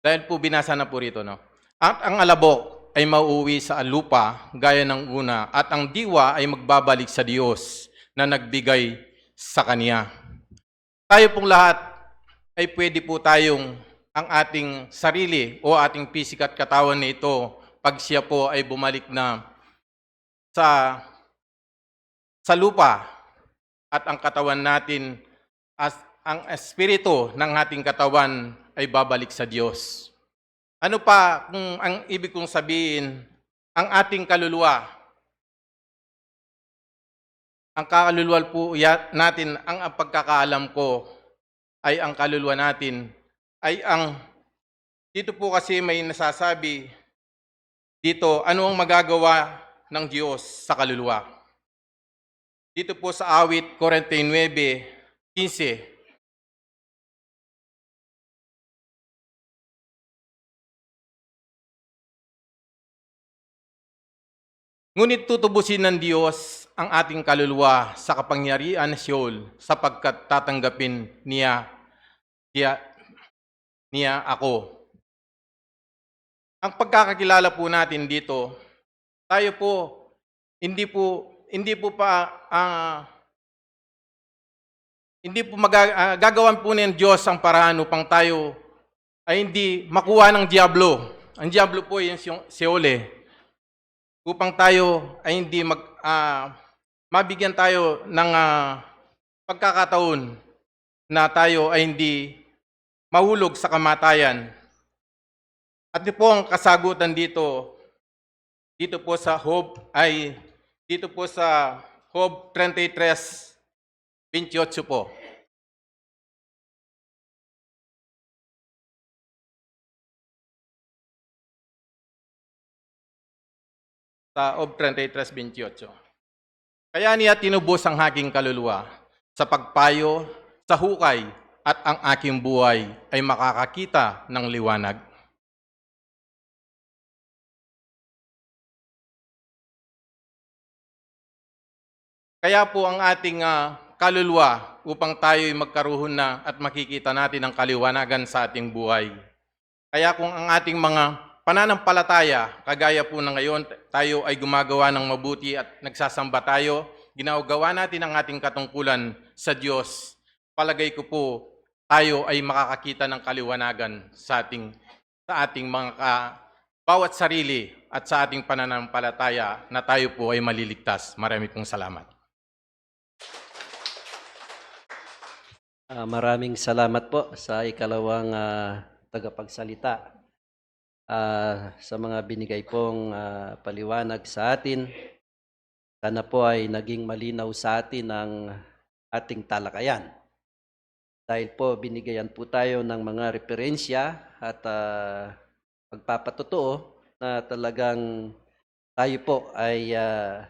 dahil po binasa na po rito, no? At ang alabok ay mauuwi sa lupa gaya ng una, at ang diwa ay magbabalik sa Diyos na nagbigay sa kanya. Tayo pong lahat ay pwede po tayong ang ating sarili o ating pisikal at katawan na ito, pag siya po ay bumalik na sa, sa lupa, at ang katawan natin, as, ang espiritu ng ating katawan ay babalik sa Diyos. Ano pa kung ang ibig kong sabihin, ang ating kaluluwa? Ang kaluluwa po ya-, natin, ang, ang pagkakaalam ko ay ang kaluluwa natin ay ang, dito po kasi may nasasabi dito, ano ang magagawa ng Diyos sa kaluluwa? Dito po sa Awit forty-nine quince, "Ngunit tutubusin ng Diyos ang ating kaluluwa sa kapangyarihan ng Sheol, sapagkat tatanggapin niya, niya, niya ako." Ang pagkakakilala po natin dito, tayo po, hindi po, hindi po pa, ah, hindi po maga-, ah, gagawan po ng Diyos ang paraan upang tayo ay hindi makuha ng Diablo. Ang Diablo po ay yung Seo-, Seol, eh. Upang tayo ay hindi mag-, ah, mabigyan tayo ng, ah, pagkakataon na tayo ay hindi mahulog sa kamatayan. At ito po ang kasagutan dito, dito po sa Job, ay, dito po sa Job treinta y tres veintiocho po. Sa Job treinta y tres veintiocho. "Kaya niya tinubos ang aking kaluluwa sa pagpayo, sa hukay, at ang aking buhay ay makakakita ng liwanag." Kaya po ang ating, ah, kaluluwa upang tayo'y magkaroon na at makikita natin ang kaliwanagan sa ating buhay. Kaya kung ang ating mga pananampalataya, kagaya po ng ngayon, tayo ay gumagawa ng mabuti at nagsasamba tayo, ginagawa natin ang ating katungkulan sa Diyos, palagay ko po, tayo ay makakakita ng kaliwanagan sa ating, sa ating mga ka-, bawat sarili at sa ating pananampalataya na tayo po ay maliligtas. Marami pong salamat. Ah, maraming salamat po sa ikalawang, ah, tagapagsalita, ah, sa mga binigay pong, ah, paliwanag sa atin. Sana po ay naging malinaw sa atin ang ating talakayan. Dahil po binigyan po tayo ng mga referensya at, ah, pagpapatotoo na talagang tayo po ay, ah,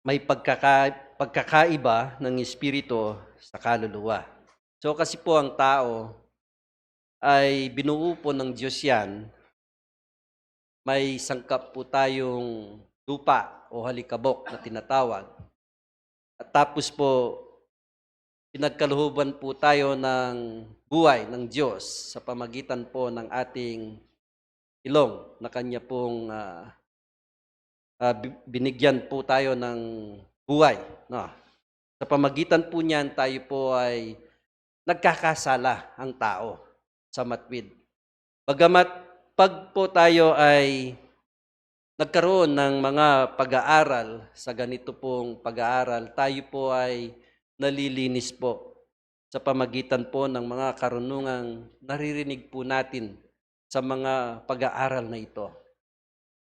may pagkaka-, pagkakaiba ng espiritu sa kaluluwa. So, kasi po ang tao ay binuo po ng Diyos yan, may sangkap po tayong lupa o halikabok na tinatawag. At tapos po, pinagkalooban po tayo ng buhay ng Diyos sa pamagitan po ng ating ilong na kanya pong, ah, ah, bi-, binigyan po tayo ng buhay, no? Sa pamagitan po niyan, tayo po ay nagkakasala ang tao sa matwid. Bagamat pag po tayo ay nagkaroon ng mga pag-aaral, sa ganito pong pag-aaral, tayo po ay nalilinis po sa pamagitan po ng mga karunungang naririnig po natin sa mga pag-aaral na ito.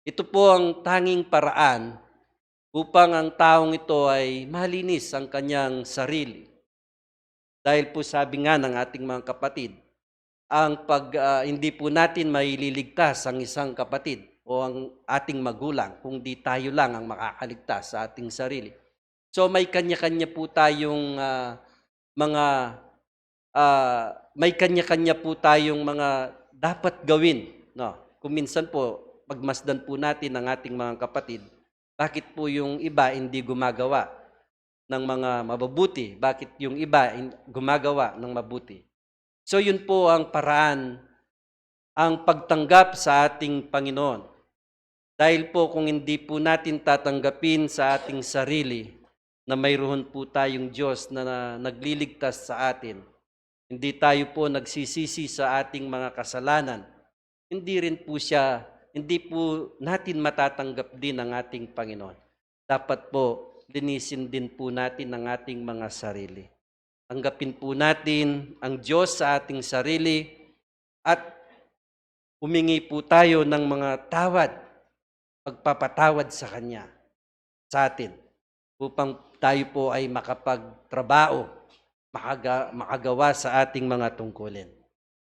Ito po ang tanging paraan upang ang taong ito ay malinis ang kanyang sarili. Dahil po, sabi nga ng ating mga kapatid, ang pag, ah, hindi po natin maililigtas ang isang kapatid o ang ating magulang kung di tayo lang ang makakaligtas sa ating sarili. So, may kanya-kanya po tayong, ah, mga, ah, may kanya-kanya po tayong mga dapat gawin, no? Kung minsan po, pagmasdan po natin ang ating mga kapatid, bakit po yung iba hindi gumagawa ng mga mabubuti? Bakit yung iba in-, gumagawa ng mabuti? So, yun po ang paraan, ang pagtanggap sa ating Panginoon. Dahil po, kung hindi po natin tatanggapin sa ating sarili na mayroon po tayong Diyos na, na nagliligtas sa atin, hindi tayo po nagsisisi sa ating mga kasalanan, hindi rin po siya, hindi po natin matatanggap din ang ating Panginoon. Dapat po, linisin din po natin ang ating mga sarili. Tanggapin po natin ang Diyos sa ating sarili at humingi po tayo ng mga tawad, pagpapatawad sa Kanya, sa atin, upang tayo po ay makapagtrabaho, makaga-, makagawa sa ating mga tungkulin.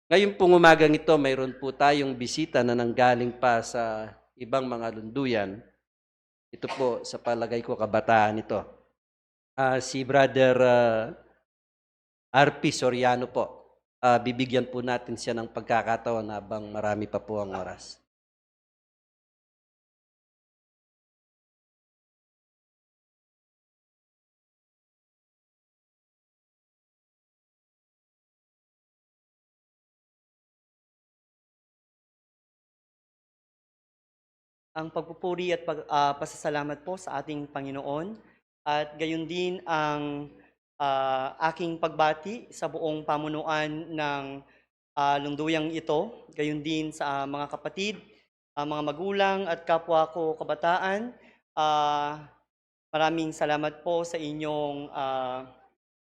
Ngayon pong umagang ito, mayroon po tayong bisita na nanggaling pa sa ibang mga lunduyan. Ito po, sa palagay ko, kabataan ito. Ah, si Brother, ah, R P Soriano po. Ah, bibigyan po natin siya ng pagkakataon habang marami pa po ang oras. Ang pagpupuri at pag-, ah, pasasalamat po sa ating Panginoon, at gayon din ang, ah, aking pagbati sa buong pamunuan ng, ah, lunduyang ito, gayon din sa, ah, mga kapatid, ah, mga magulang at kapwa ko kabataan. Ah, maraming salamat po sa inyong, ah,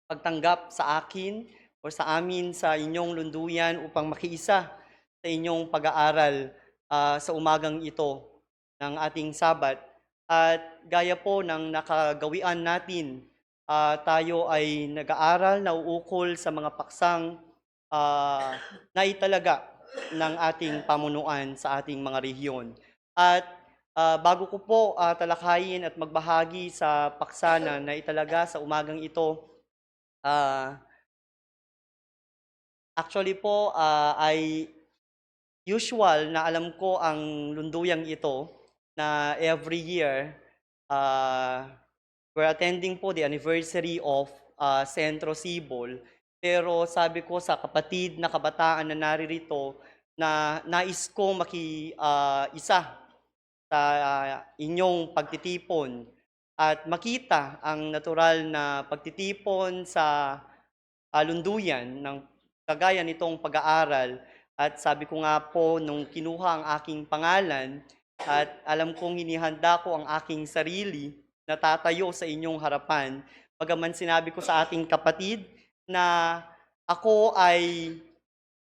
pagtanggap sa akin o sa amin sa inyong lunduyan upang makiisa sa inyong pag-aaral, ah, sa umagang ito ng ating Sabat. At gaya po ng nakagawian natin, ah, tayo ay nag-aaral, nauukol sa mga paksang, ah, naitalaga ng ating pamunuan sa ating mga rehiyon. At, ah, bago ko po, ah, talakayin at magbahagi sa paksa na naitalaga sa umagang ito, ah, actually po, ah, ay usual na alam ko ang lunduyang ito na every year, ah, we're attending po the anniversary of, ah, Centro Sibol. Pero sabi ko sa kapatid na kabataan na naririto na nais ko maki-, ah, isa sa, ah, inyong pagtitipon at makita ang natural na pagtitipon sa, ah, lunduyan ng kagaya nitong pag-aaral. At sabi ko nga po, nung kinuha ang aking pangalan at alam kong hinihanda ko ang aking sarili na tatayo sa inyong harapan, bagaman sinabi ko sa ating kapatid na ako ay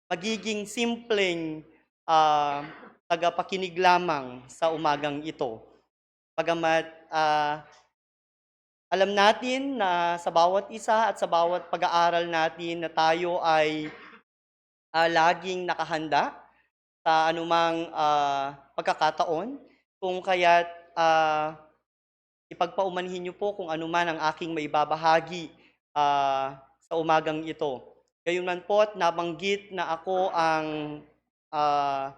magiging simpleng, ah, tagapakinig lamang sa umagang ito. Bagamat, ah, alam natin na sa bawat isa at sa bawat pag-aaral natin na tayo ay, ah, laging nakahanda sa anumang, ah, pagkakataon, kung kaya't, ah, ipagpaumanhin niyo po kung ano man ang aking maibabahagi, ah, sa umagang ito. Gayunman po't nabanggit na ako ang, ah,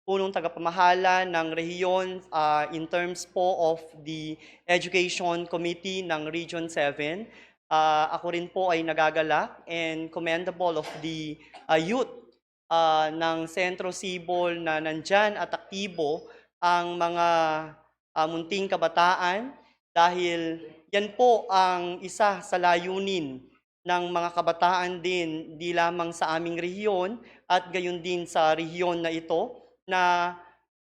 punong tagapamahala ng rehiyon, ah, in terms po of the Education Committee ng Region seven. Ah, ako rin po ay nagagalak and commendable of the, ah, youth, ah, ng Centro Sibol na nandyan at aktibo ang mga, ah, munting kabataan, dahil yan po ang isa sa layunin ng mga kabataan din, di lamang sa aming rehiyon at gayon din sa rehiyon na ito, na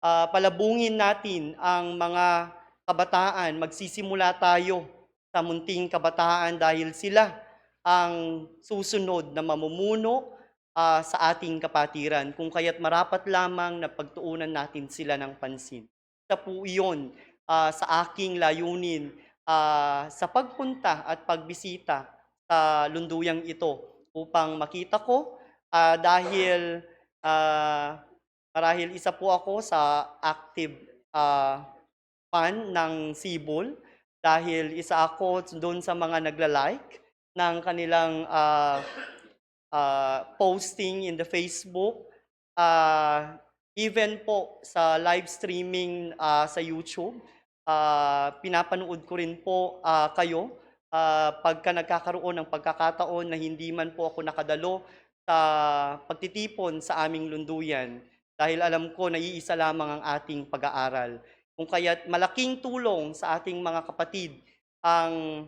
ah, palabungin natin ang mga kabataan. Magsisimula tayo sa munting kabataan dahil sila ang susunod na mamumuno, ah, sa ating kapatiran. Kung kaya't marapat lamang na pagtuunan natin sila ng pansin. Isa po iyon, ah, sa aking layunin, ah, sa pagpunta at pagbisita sa lunduyang ito upang makita ko, ah, dahil, ah, marahil isa po ako sa active, ah, fan ng Sibol dahil isa ako dun sa mga nagla-like ng kanilang, ah, ah, posting in the Facebook, ah, even po sa live streaming, ah, sa YouTube, ah, pinapanood ko rin po, ah, kayo, ah, pagka nagkakaroon ng pagkakataon na hindi man po ako nakadalo sa pagtitipon sa aming lunduyan, dahil alam ko na iisa lamang ang ating pag-aaral. Kung kaya't malaking tulong sa ating mga kapatid ang,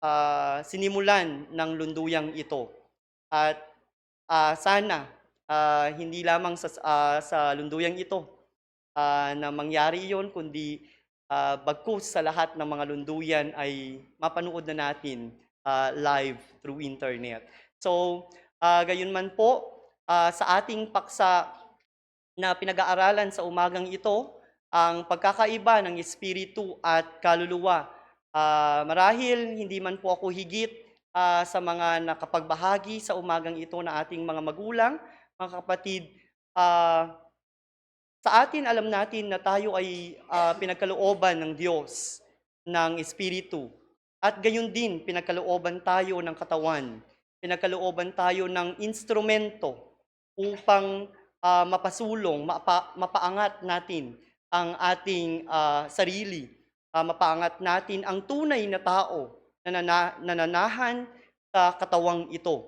ah, sinimulan ng lunduyang ito. At, ah, sana, ah, hindi lamang sa, ah, sa lunduyang ito, ah, na mangyari iyon, kundi, ah, bagkus sa lahat ng mga lunduyan ay mapanood na natin, ah, live through internet. So, ah, gayon man po, ah, sa ating paksa na pinag-aaralan sa umagang ito, ang pagkakaiba ng espiritu at kaluluwa. Ah, marahil hindi man po ako higit, ah, sa mga nakapagbahagi sa umagang ito na ating mga magulang, mga kapatid, ah, sa atin, alam natin na tayo ay, ah, pinagkalooban ng Diyos ng Espiritu. At gayon din, pinagkalooban tayo ng katawan. Pinagkalooban tayo ng instrumento upang, ah, mapasulong, mapa-, mapaangat natin ang ating, ah, sarili. Ah, mapaangat natin ang tunay na tao na nana-, nananahan sa katawang ito.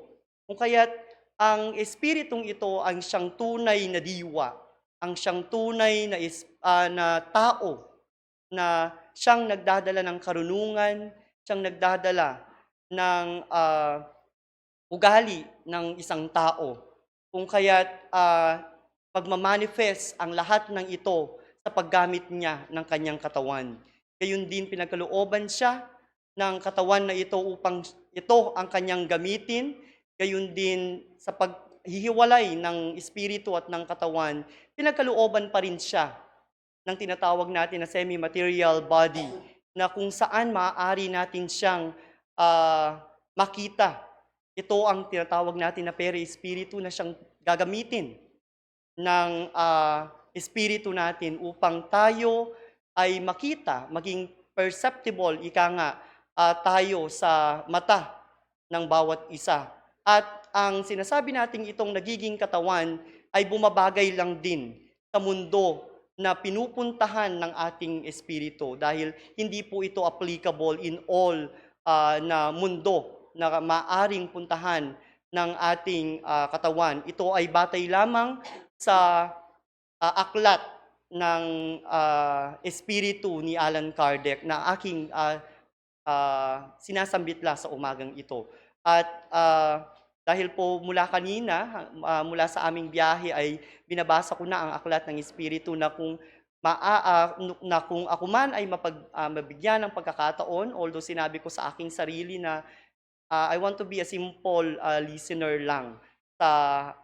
Kung kaya't ang espiritong ito ang siyang tunay na diwa, ang siyang tunay na is-, ah, na tao, na siyang nagdadala ng karunungan, siyang nagdadala ng, ah, ugali ng isang tao. Kung kaya't, ah, magmamanifest ang lahat ng ito sa paggamit niya ng kanyang katawan. Gayon din, pinagkalooban siya ng katawan na ito upang ito ang kanyang gamitin. Gayon din, sa paghihiwalay ng espiritu at ng katawan, pinagkalooban pa rin siya ng tinatawag natin na semi-material body, na kung saan maaari natin siyang, ah, makita. Ito ang tinatawag natin na pere-espiritu na siyang gagamitin ng, ah, espiritu natin upang tayo ay makita, maging perceptible, ika nga, ah, tayo sa mata ng bawat isa. At ang sinasabi nating itong nagiging katawan ay bumabagay lang din sa mundo na pinupuntahan ng ating espiritu, dahil hindi po ito applicable in all, ah, na mundo na maaring puntahan ng ating, ah, katawan. Ito ay batay lamang sa, ah, aklat ng, ah, espiritu ni Allan Kardec na aking, ah, ah, sinasambit la sa umagang ito. At, ah, dahil po mula kanina, ah, mula sa aming biyahe ay binabasa ko na ang aklat ng Espiritu na kung maa-, ah, nu-, na kung ako man ay mapag-, ah, mabigyan ng pagkakataon, although sinabi ko sa aking sarili na, ah, I want to be a simple, ah, listener lang sa,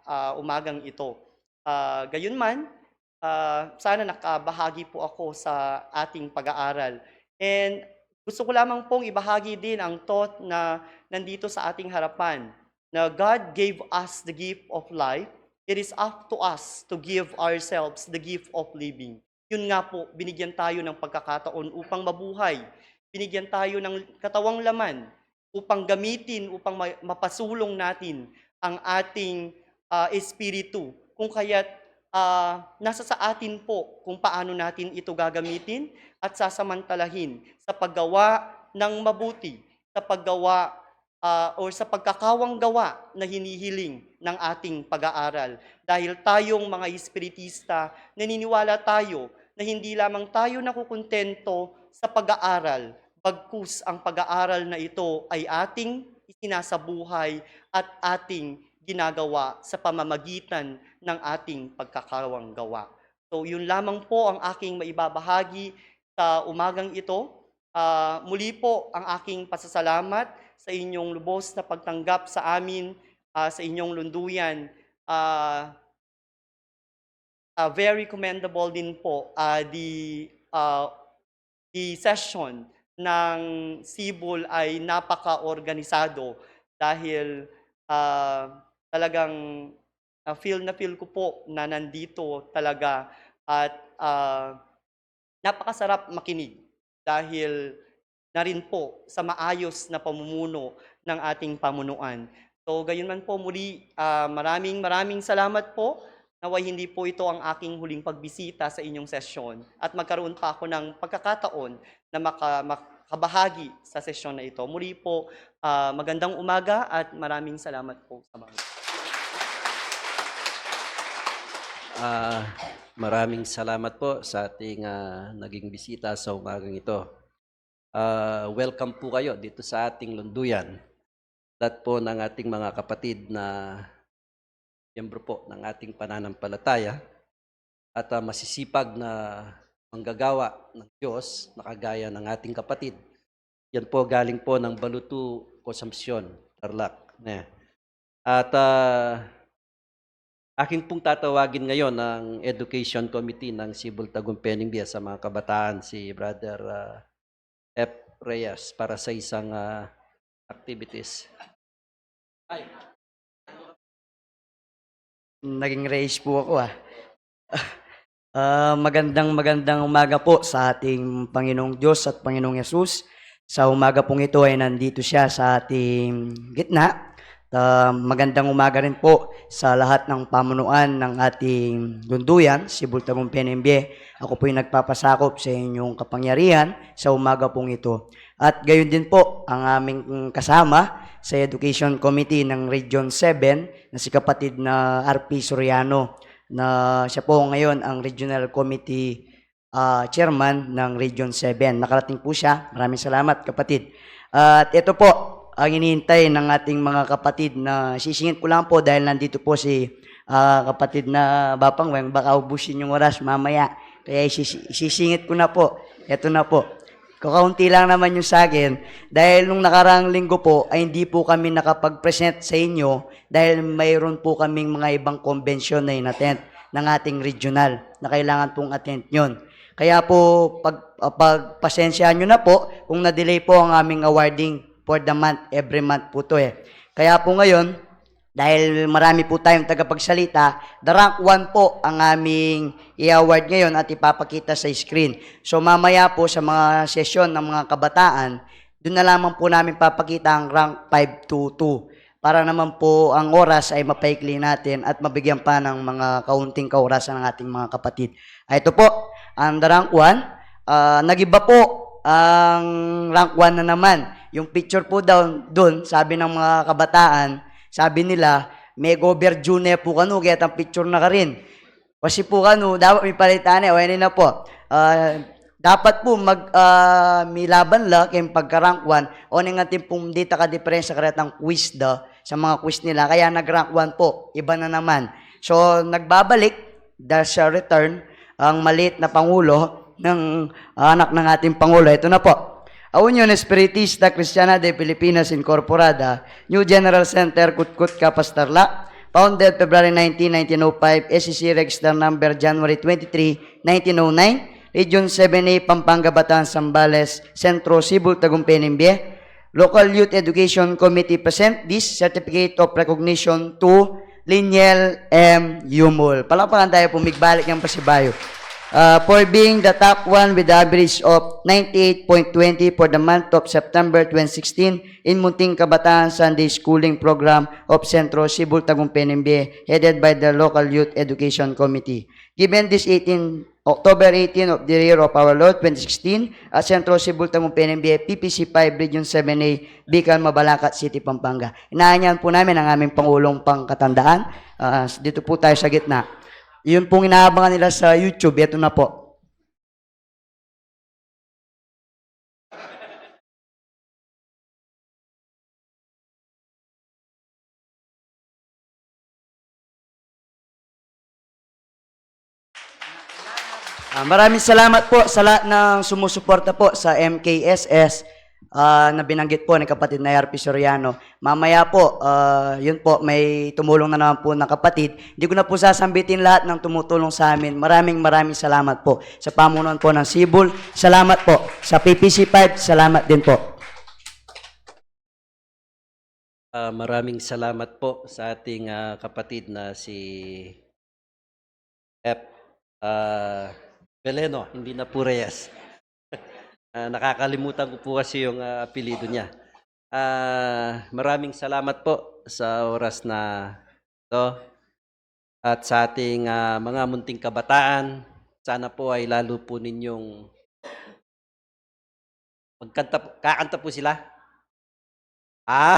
ah, umagang ito. Ah, gayunman, ah, sana nakabahagi po ako sa ating pag-aaral. And gusto ko lamang pong ibahagi din ang thought na nandito sa ating harapan, na God gave us the gift of life. It is up to us to give ourselves the gift of living. Yun nga po, binigyan tayo ng pagkakataon upang mabuhay. Binigyan tayo ng katawang laman upang gamitin, upang ma-, mapasulong natin ang ating, ah, espiritu. Kung kaya't, ah, nasa sa atin po kung paano natin ito gagamitin at sasamantalahin sa paggawa ng mabuti, sa paggawa, ah, or sa pagkakawang gawa na hinihiling ng ating pag-aaral. Dahil tayong mga espiritista, naniniwala tayo na hindi lamang tayo nakukuntento sa pag-aaral, bagkus ang pag-aaral na ito ay ating isinasabuhay at ating ginagawa sa pamamagitan ng ating pagkakawang gawa. So, yun lamang po ang aking maibabahagi sa umagang ito. Ah, muli po ang aking pasasalamat sa inyong lubos na pagtanggap sa amin, ah, sa inyong lunduyan. Ah, ah, very commendable din po, ah, the, ah, the session ng Sibul ay napaka-organisado dahil, ah, talagang, ah, feel na feel ko po na nandito talaga at, ah, napakasarap makinig dahil na rin po sa maayos na pamumuno ng ating pamunuan. So, gayon man po muli, ah, maraming, maraming salamat po. Nawa'y hindi po ito ang aking huling pagbisita sa inyong sesyon at magkaroon pa ako ng pagkakataon na maka-, makabahagi sa sesyon na ito. Muli po, ah, magandang umaga at maraming salamat po sa mga. Ah, maraming salamat po sa ating, ah, naging bisita sa umagang ito. Ah, welcome po kayo dito sa ating lunduyan. Lahat po ng ating mga kapatid na miyembro po ng ating pananampalataya at, ah, masisipag na manggagawa ng Diyos na kagaya ng ating kapatid. Yan po galing po ng Balutu, Consumpcion, Tarlac. Ne. At, ah, akin pong tatawagin ngayon ang Education Committee ng Sibul Tagumpay Ngbie sa mga kabataan, si Brother, ah, F. Reyes, para sa isang, ah, activities. Naging Reyes po ako, ah. Ah, magandang, magandang umaga po sa ating Panginoong Diyos at Panginoong Yesus. Sa umaga pong ito ay nandito siya sa ating gitna. Ah, magandang umaga rin po sa lahat ng pamunuan ng ating lunduyan, Sibul Tagumpay Ngbie. Ako po'y nagpapasakop sa inyong kapangyarihan sa umaga pong ito. At gayon din po ang aming kasama sa Education Committee ng Region seven na si kapatid na R P Soriano, na siya po ngayon ang Regional Committee, ah, Chairman ng Region seven. Nakarating po siya. Maraming salamat, kapatid. At ito po ang iniintay ng ating mga kapatid na sisingit ko lang po dahil nandito po si, ah, kapatid na Bapang Weng. Baka ubusin yung oras mamaya. Kaya isisi-, isisingit ko na po. Ito na po. Kakaunti lang naman yung sa akin. Dahil nung nakaraang linggo po ay hindi po kami nakapag-present sa inyo dahil mayroon po kaming mga ibang convention na inattend ng ating regional na kailangan pong attend yun. Kaya po, pag, ah, pagpasensyahan nyo na po kung na-delay po ang aming awarding for the month. Every month po to eh. Kaya po ngayon, dahil marami po tayong tagapagsalita, the rank one po ang aming i-award ngayon at ipapakita sa screen. So mamaya po sa mga sesyon ng mga kabataan, doon na lamang po namin papakita ang rank five to two. Para naman po ang oras ay mapaikli natin at mabigyan pa ng mga kaunting kaorasan ng ating mga kapatid. Ah, ito po, ang the rank one, ah, nagiba po ang rank one na naman. Yung picture po daw doon, sabi ng mga kabataan, sabi nila, may gober June po kanu, kaya tang picture na karin. Kasi po kanu, dapat mipalitan e, o yan na po. Ah, dapat po mag, ah, milaban la keng pagka-rank one, o ning atin pong di ta kadiperensya karetang quiz da, sa mga quiz nila, kaya nag-rank one po, iba na naman. So, nagbabalik, the shall return, ang maliit na pangulo ng anak ng ating Pangulo. Ito na po. A Union Espiritista Cristiana de Filipinas Incorporada, New General Center, Cutkut, Capas, Tarlac, founded February nineteen, nineteen oh five, S E C register number January twenty-three, nineteen oh nine, Region seven A, Pampanga, Bataan, Zambales, Centro, Sibul, Tagumpay, Ngbie. Local Youth Education Committee present this certificate of recognition to Liniel M. Yumul. Palakpakan tayo po, migbalik yang pasibayu. Uh, for being the top one with average of ninety-eight point twenty for the month of September twenty sixteen in Munting Kabataan Sunday Schooling Program of Centro, Sibul, Tagumpay, Ngbie, headed by the local Youth Education Committee. Given this eighteen, October eighteen of the year of our Lord, twenty sixteen, at Centro, Sibul, Tagumpay, Ngbie, P P C five, Region seven A, Bicol, Mabalacat City, Pampanga. Inaanyahan po namin ang aming Pangulong Pangkatandaan. Ah, dito po tayo sa gitna. Yun pong inaabangan nila sa YouTube, ito na po. Maraming salamat po sa lahat ng sumusuporta po sa M K S S, ah, na binanggit po ni kapatid na R P Soriano. Mamaya po, ah, yun po, may tumulong na naman po na kapatid. Hindi ko na po sasambitin lahat ng tumutulong sa amin. Maraming, maraming salamat po sa pamunuan po ng Sibul. Salamat po sa P P C five. Salamat din po. Ah, maraming salamat po sa ating, ah, kapatid na si F, ah, Beleno, hindi na po Reyes. Ah, nakakalimutan ko po kasi yung, ah, apelyido niya. Ah, maraming salamat po sa oras na 'to at sa ating, ah, mga munting kabataan. Sana po ay lalo po ninyong magkanta po, kakanta po sila? Ah,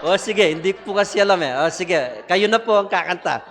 o sige, hindi ko po kasi alam eh. O sige, kayo na po ang kakanta.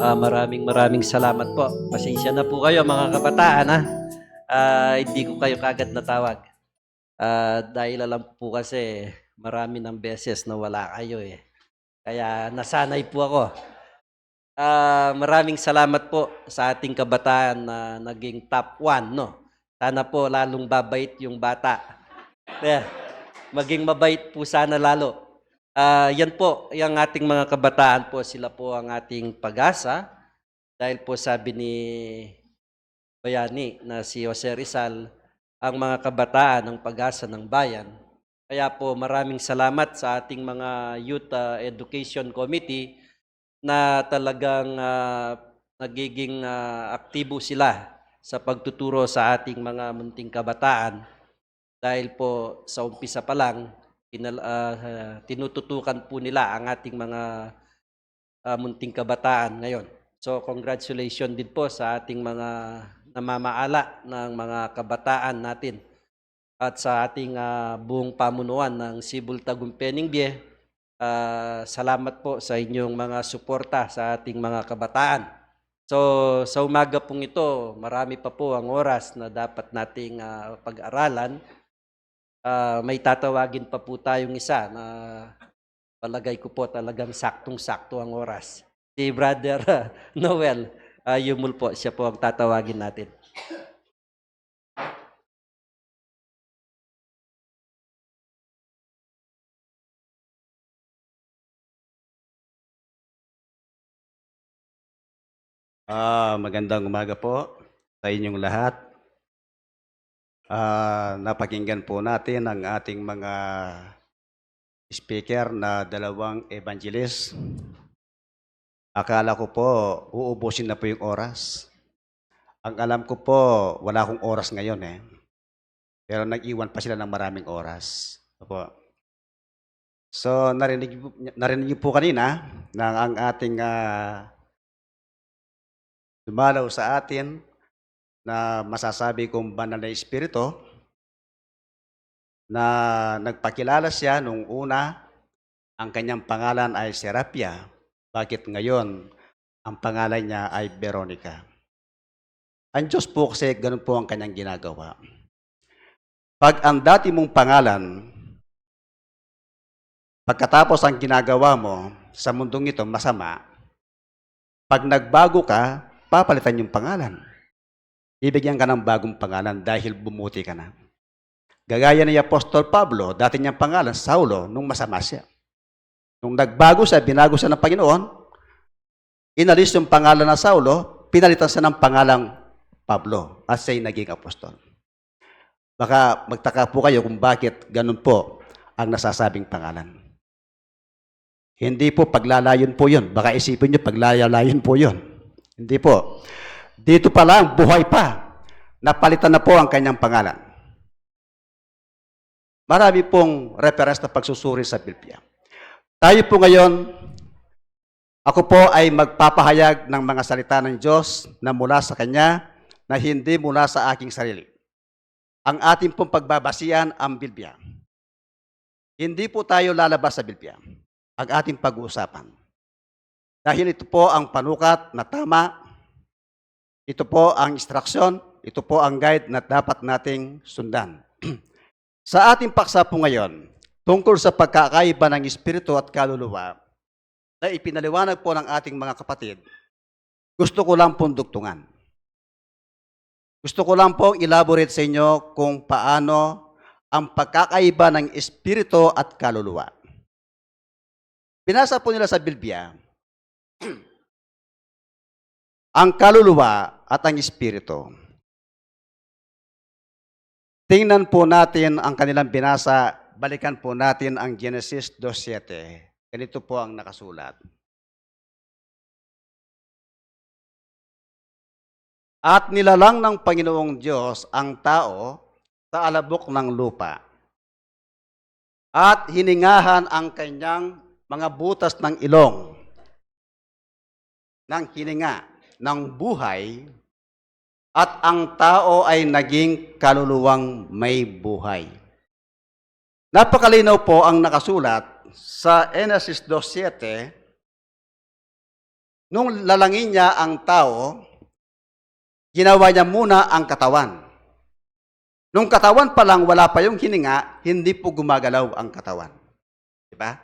Ah, maraming maraming salamat po. Pasensya na po kayo, mga kabataan, ha. Ah, hindi ko kayo kagad natawag. Ah, dahil alam ko po kasi marami ng beses na wala kayo eh. Kaya nasanay po ako. Ah, maraming salamat po sa ating kabataan na naging top one, no? Sana po lalong babait yung bata. Yeah. Maging mabait po sana lalo. Ah, yan po, yung ating mga kabataan po, sila po ang ating pag-asa. Dahil po sabi ni Bayani na si Jose Rizal, ang mga kabataan ang pag-asa ng bayan. Kaya po maraming salamat sa ating mga Youth, ah, Education Committee na talagang, ah, nagiging, ah, aktibo sila sa pagtuturo sa ating mga munting kabataan. Dahil po sa umpisa pa lang, pinal-, ah, tinututukan po nila ang ating mga, ah, munting kabataan ngayon. So, congratulations din po sa ating mga namamaala ng mga kabataan natin at sa ating, ah, buong pamunuan ng Sibul Tagumpay ning Bie. Ah, salamat po sa inyong mga suporta sa ating mga kabataan. So, sa umaga pong ito, marami pa po ang oras na dapat nating, ah, pag-aralan. Ah, may tatawagin pa po tayong isa na palagay ko po talagang saktong-sakto ang oras. Si Brother, ah, Noel, ah, Yumul po, siya po ang tatawagin natin. Ah, magandang umaga po sa inyong lahat. Ah, napakinggan po natin ang ating mga speaker na dalawang evangelist. Akala ko po, uubusin na po yung oras. Ang alam ko po, wala akong oras ngayon eh. Pero nag-iwan pa sila ng maraming oras. Opo. So, narinig, narinig niyo po kanina na ang ating, ah, dumalaw sa atin na masasabi kong banal na espiritu, na nagpakilala siya nung una, ang kanyang pangalan ay Serapia, bakit ngayon ang pangalan niya ay Veronica? Ang Diyos po kasi ganun po ang kanyang ginagawa. Pag ang dati mong pangalan, pagkatapos ang ginagawa mo sa mundong ito masama, pag nagbago ka, papalitan yung pangalan. Bibigyan ka ng bagong pangalan dahil bumuti ka na. Gagaya ni Apostol Pablo, dati niyang pangalan, Saulo, nung masama siya. Nung nagbago siya, binago siya ng Panginoon, inalis yung pangalan na Saulo, pinalitan siya ng pangalang Pablo, at siya'y naging apostol. Baka magtaka po kayo kung bakit ganun po ang nasasabing pangalan. Hindi po paglalayon po yun. Baka isipin nyo, paglalayon po yun. Hindi po. Dito pa lang, buhay pa. Napalitan na po ang kanyang pangalan. Marami pong reference na pagsusuri sa Biblia. Tayo po ngayon, ako po ay magpapahayag ng mga salita ng Diyos na mula sa Kanya, na hindi mula sa aking sarili. Ang ating pong pagbabasihan ang Biblia. Hindi po tayo lalabas sa Biblia ang ating pag-uusapan. Dahil ito po ang panukat na tama, ito po ang instruction, ito po ang guide na dapat nating sundan. Sa ating paksa po ngayon, tungkol sa pagkakaiba ng espiritu at kaluluwa, na ipinaliwanag po ng ating mga kapatid, gusto ko lang pong dugtungan. Gusto ko lang pong elaborate sa inyo kung paano ang pagkakaiba ng espiritu at kaluluwa. Binasa po nila sa Biblia, ang kaluluwa at ang espiritu. Tingnan po natin ang kanilang binasa. Balikan po natin ang Genesis dos siete. Ganito po ang nakasulat. At nilalang ng Panginoong Diyos ang tao sa alabok ng lupa. At hiningahan ang kanyang mga butas ng ilong, ng hininga, ng buhay, at ang tao ay naging kaluluwang may buhay. Napakalinaw po ang nakasulat sa Genesis dos siete, nung lalangin niya ang tao, ginawa niya muna ang katawan. Nung katawan pa lang, wala pa yung hininga, hindi po gumagalaw ang katawan. Di ba?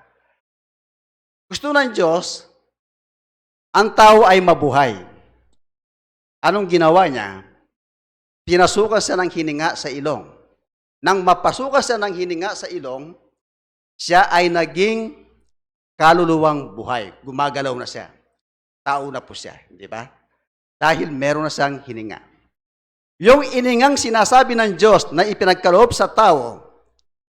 Gusto ng Diyos, ang tao ay mabuhay. Anong ginawa niya? Pinasukan siya ng hininga sa ilong. Nang mapasukan siya ng hininga sa ilong, siya ay naging kaluluwang buhay. Gumagalaw na siya. Tao na po siya, di ba? Dahil meron na siyang hininga. Yung hiningang sinasabi ng Diyos na ipinagkaloob sa tao,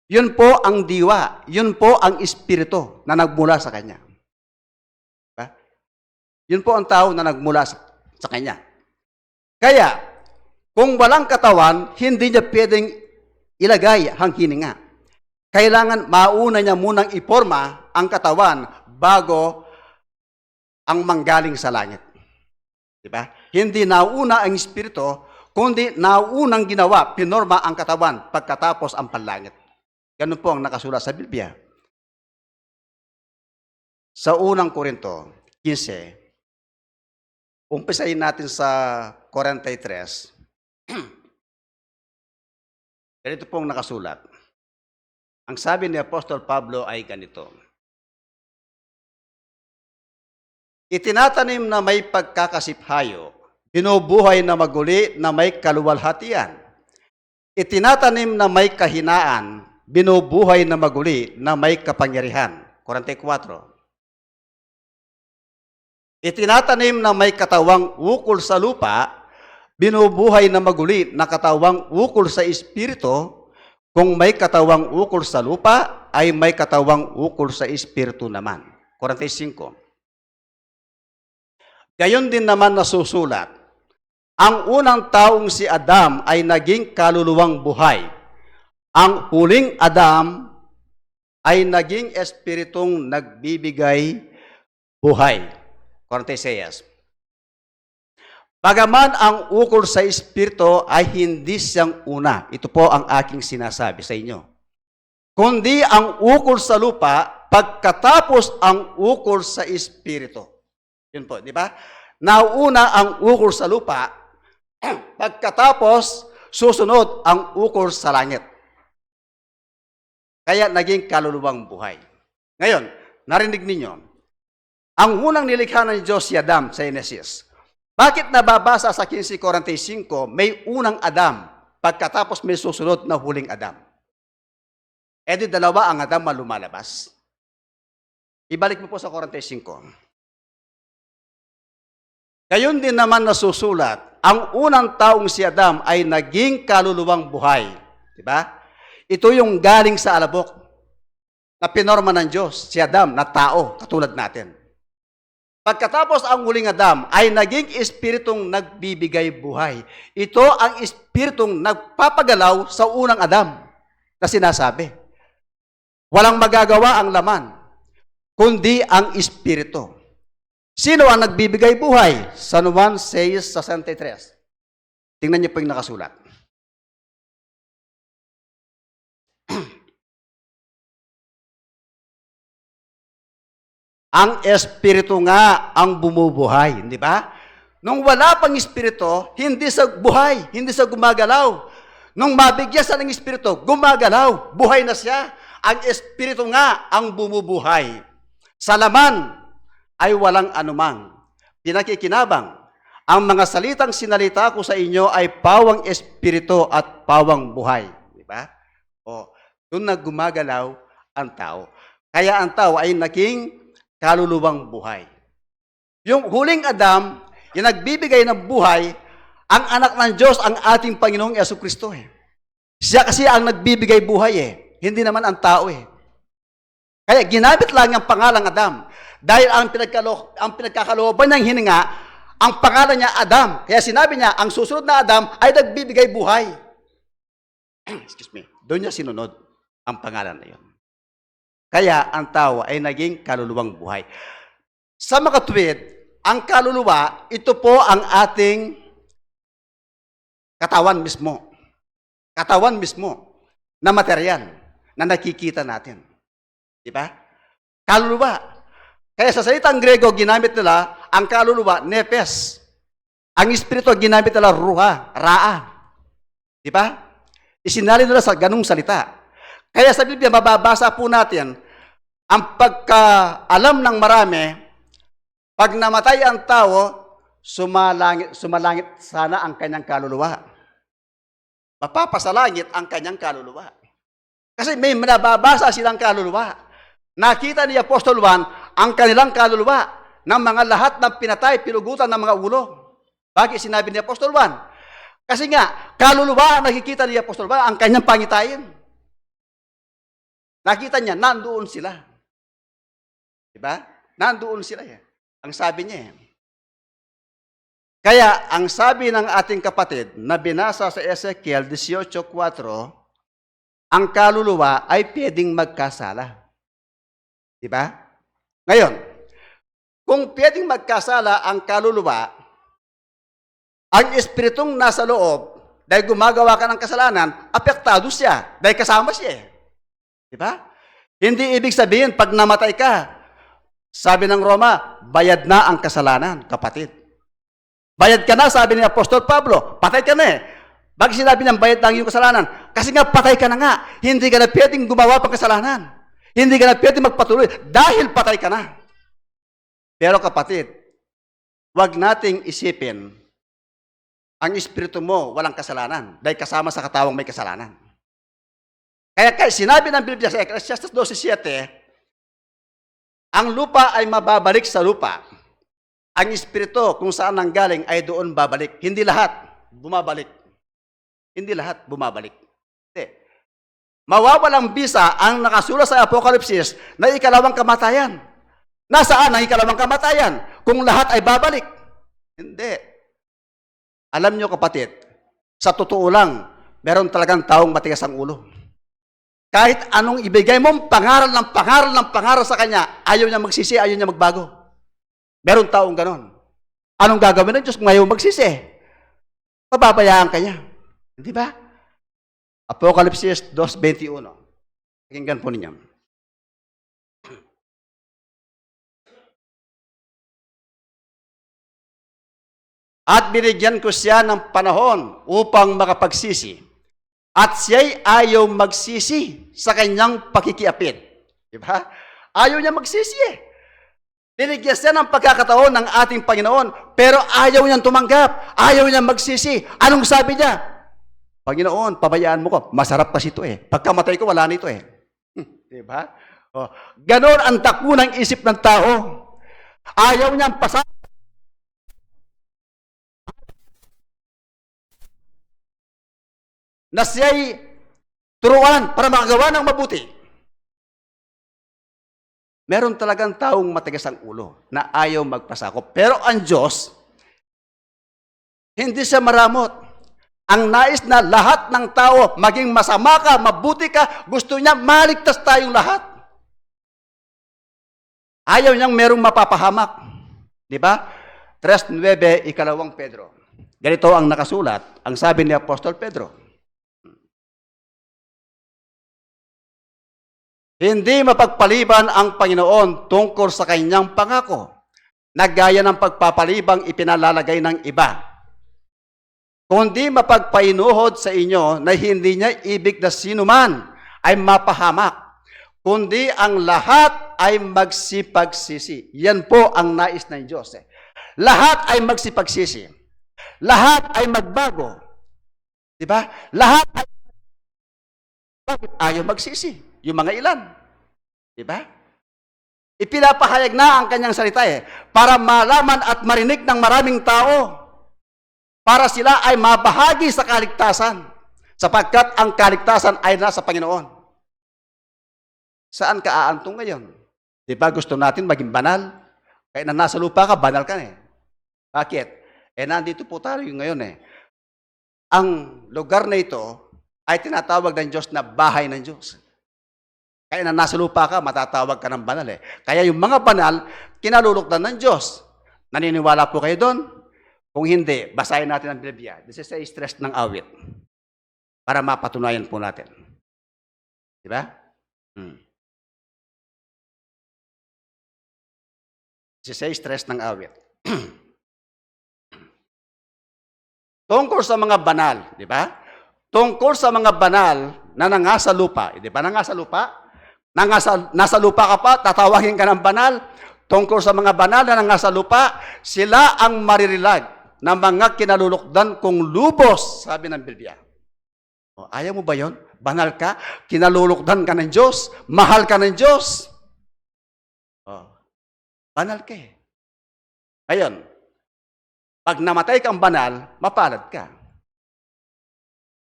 yun po ang diwa, yun po ang espiritu na nagmula sa kanya. Diba? Yun po ang tao na nagmula sa, sa kanya. Kaya, kung walang katawan, hindi niya pwedeng ilagay ang hininga. Kailangan mauna niya munang iporma ang katawan bago ang manggaling sa langit. Di ba? Hindi nauna ang espiritu, kundi naunang ginawa, pinorma ang katawan, pagkatapos ang panlangit. Ganun po ang nakasulat sa Biblia. Sa unang Korinto quince, umpisahin natin sa forty-three. Ganito pong nakasulat. Ang sabi ni Apostol Pablo ay ganito, "Itinatanim na may pagkakasiphayo, binubuhay na maguli na may kaluwalhatian. Itinatanim na may kahinaan, binubuhay na maguli na may kapangyarihan." Forty-four. "Itinatanim na may katawang ukol sa lupa, binubuhay na maguli na katawang ukol sa espiritu. Kung may katawang ukol sa lupa, ay may katawang ukol sa espiritu naman." Forty-five. "Gayon din naman nasusulat, ang unang taong si Adam ay naging kaluluwang buhay. Ang huling Adam ay naging espiritong nagbibigay buhay." Forty-six. "Bagaman ang ukol sa espiritu ay hindi siyang una," ito po ang aking sinasabi sa inyo, "kundi ang ukol sa lupa, pagkatapos ang ukol sa espiritu." Yun po, di ba? Nauna ang ukol sa lupa, pagkatapos susunod ang ukol sa langit. Kaya naging kaluluwang buhay. Ngayon, narinig ninyo, ang unang nilikha ng Diyos si Adam sa Henesis. Bakit nababasa sa quince forty-five, may unang Adam, pagkatapos may susunod na huling Adam? E di dalawa ang Adam ang lumalabas. Ibalik mo po sa forty-five. "Gayon din naman nasusulat, ang unang taong si Adam ay naging kaluluwang buhay." Di ba? Ito yung galing sa alabok na pinorma ng Diyos, si Adam na tao, katulad natin. "Pagkatapos ang huling Adam ay naging espiritong nagbibigay buhay." Ito ang espiritong nagpapagalaw sa unang Adam na sinasabi. Walang magagawa ang laman, kundi ang espiritu. Sino ang nagbibigay buhay? San Juan six sixty-three. Tingnan niyo po yung nakasulat. Ang Espiritu nga ang bumubuhay, di ba? Nung wala pang Espiritu, hindi sa buhay, hindi sa gumagalaw. Nung mabigyan siya ng Espiritu, gumagalaw, buhay na siya. Ang Espiritu nga ang bumubuhay. Sa laman ay walang anumang pinakikinabang. Ang mga salitang sinalita ko sa inyo ay pawang espiritu at pawang buhay. Di ba? O, doon na gumagalaw ang tao. Kaya ang tao ay naging kaluluwang buhay. Yung huling Adam, yung nagbibigay ng buhay, ang anak ng Diyos, ang ating Panginoong Yesu Kristo eh. Siya kasi ang nagbibigay buhay eh. Hindi naman ang tao eh. Kaya ginamit lang ang pangalang Adam. Dahil ang, pinagkalo ang pinagkakalooban niyang hininga, ang pangalan niya Adam. Kaya sinabi niya, ang susunod na Adam ay nagbibigay buhay. Excuse me. Doon niya sinunod ang pangalan na yun. Kaya ang tao ay naging kaluluwang buhay. Sa makatuwid, ang kaluluwa, ito po ang ating katawan mismo. Katawan mismo na material na nakikita natin. Di ba? Kaluluwa. Kaya sa salitang Grego, ginamit nila ang kaluluwa, nepes. Ang espiritu, ginamit nila ruha, raa. Di ba? Isinalin nila sa ganung salita. Kaya sa Biblia, mababasa po natin, ang pagkaalam ng marami, pag namatay ang tao, sumalangit, sumalangit sana ang kanyang kaluluwa. Mapapasalangit ang kanyang kaluluwa. Kasi may nababasa silang kaluluwa. Nakita ni Apostol Juan ang kanilang kaluluwa ng mga lahat ng pinatay, pinugutan ng mga ulo. Bakit sinabi ni Apostol Juan? Kasi nga, kaluluwa ang nakikita ni Apostol Juan, ang kanyang pangitain. Nakita niya, nandoon sila. Di ba? Nandoon sila eh. Ang sabi niya eh. Kaya ang sabi ng ating kapatid na binasa sa Ezekiel dieciocho cuatro, ang kaluluwa ay pwedeng magkasala. Di ba? Ngayon, kung pwedeng magkasala ang kaluluwa, ang espiritong nasa loob, dahil gumagawa ka ng kasalanan, apektado siya, dahil kasama siya eh. Di ba? Hindi ibig sabihin, pag namatay ka, sabi ng Roma, bayad na ang kasalanan, kapatid. Bayad ka na, sabi ni Apostol Pablo, patay ka na eh. Bakit sinabi niyang bayad na ang iyong kasalanan? Kasi nga patay ka na nga, hindi ka na pwedeng gumawa pang kasalanan. Hindi ka na pwedeng magpatuloy dahil patay ka na. Pero kapatid, wag nating isipin, ang espiritu mo walang kasalanan dahil kasama sa katawang may kasalanan. Kaya, kaya sinabi ng Biblia sa Ecclesiastes dose siete, ang lupa ay mababalik sa lupa. Ang espiritu kung saan nanggaling ay doon babalik. Hindi lahat bumabalik. Hindi lahat bumabalik. Hindi. Mawawalang bisa ang nakasulat sa Apokalipsis na ikalawang kamatayan. Nasaan ang ikalawang kamatayan kung lahat ay babalik? Hindi. Alam nyo, kapatid, sa totoo lang, meron talagang taong matigas ang ulo. Kahit anong ibigay mong pangaral ng pangaral ng pangaral sa kanya, ayaw niya magsisi, ayaw niya magbago. Meron taong ganon. Anong gagawin ng Diyos kung ayaw magsisi? Pababayaan ka niya. Di ba? Apokalipsis dos veintiuno. Pakinggan po ninyo. At binigyan ko siya ng panahon upang makapagsisi. At siya'y ayaw magsisi sa kanyang pakikiapid. Di ba? Ayaw niya magsisi eh. Binigyan siya ng pagkakataon ng ating Panginoon, pero ayaw niyang tumanggap. Ayaw niyang magsisi. Anong sabi niya? "Panginoon, pabayaan mo ko. Masarap kasi ito eh. Pagkamatay ko, wala na ito eh." Hmm, di ba? Oh, ganon ang takbo ng isip ng tao. Ayaw niyang pasa na siya'y turuan para makagawa ng mabuti. Meron talagang taong matigas ang ulo na ayaw magpasakop. Pero ang Diyos, hindi siya maramot. Ang nais na lahat ng tao, maging masama ka, mabuti ka, gusto niya maligtas tayong lahat. Ayaw niyang merong mapapahamak. Di ba? Tres nuebe, ikalawang Pedro. Ganito ang nakasulat, ang sabi ni Apostol Pedro, "Hindi mapagpaliban ang Panginoon tungkol sa kanyang pangako, na gaya ng pagpapalibang ipinalalagay ng iba. Kundi mapagpainuhod sa inyo na hindi niya ibig na sino man ay mapahamak, kundi ang lahat ay magsipagsisi." Yan po ang nais ng Diyos eh. Lahat ay magsipagsisi. Lahat ay magbago. Di ba? Lahat ay, bakit ayaw magsisi? Yung mga ilan. Di ba? Ipinapahayag na ang kanyang salita eh, para malaman at marinig ng maraming tao, para sila ay mabahagi sa kaligtasan, sapagkat ang kaligtasan ay nasa Panginoon. Saan ka aantong ngayon? Di ba gusto natin maging banal? Kahit na nasa lupa ka, banal ka na eh. Bakit? Eh, nandito po tayo ngayon eh. Ang lugar na ito ay tinatawag ng Diyos na bahay ng Diyos. Kaya na nasa lupa ka, matatawag ka ng banal eh. Kaya yung mga banal, kinalulukdan ng Diyos. Naniniwala po kayo doon? Kung hindi, basahin natin ang Biblia. Disisais tres ng Awit. Para mapatunayan po natin. Di ba? Hmm. Disisais tres ng Awit. Tungkol sa mga banal, di ba? Tungkol sa mga banal na nangasalupa, di ba? Nangasalupa? Nangasa-, nasa lupa ka pa, tatawagin ka ng banal. Tungkol sa mga banal na nangasalupa, sila ang maririlag ng mga kinalulukdan kong lubos, sabi ng Biblia. O, ayaw mo ba yon? Banal ka, kinalulukdan ka ng Diyos, mahal ka ng Diyos. O, banal ka eh. Ngayon, pag namatay kang banal, mapalad ka.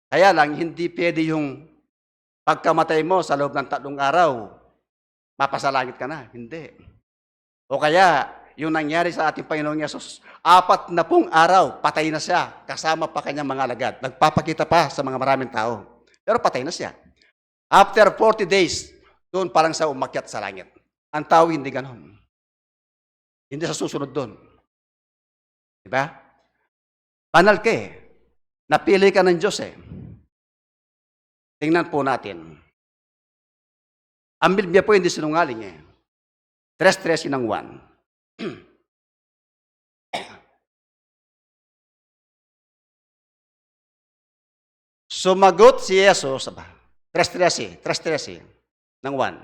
Kaya lang, hindi pwede yung pagkamatay mo sa loob ng tatlong araw, mapasalangit ka na. Hindi. O kaya, yung nangyari sa ating Panginoong Yesus, apat na pung araw, patay na siya, kasama pa kanyang mga alagad. Nagpapakita pa sa mga maraming tao. Pero patay na siya. After forty days, doon pa lang siya umakyat sa langit. Ang tao hindi ganon. Hindi sa susunod doon. Di ba? Banal ka eh. Napili ka ng Diyos eh. Tingnan po natin. Ang Biblia po hindi sinungaling eh. Tres trese ng Juan. Sumagot si Jesus, aba, tres trese, tres trese ng Juan.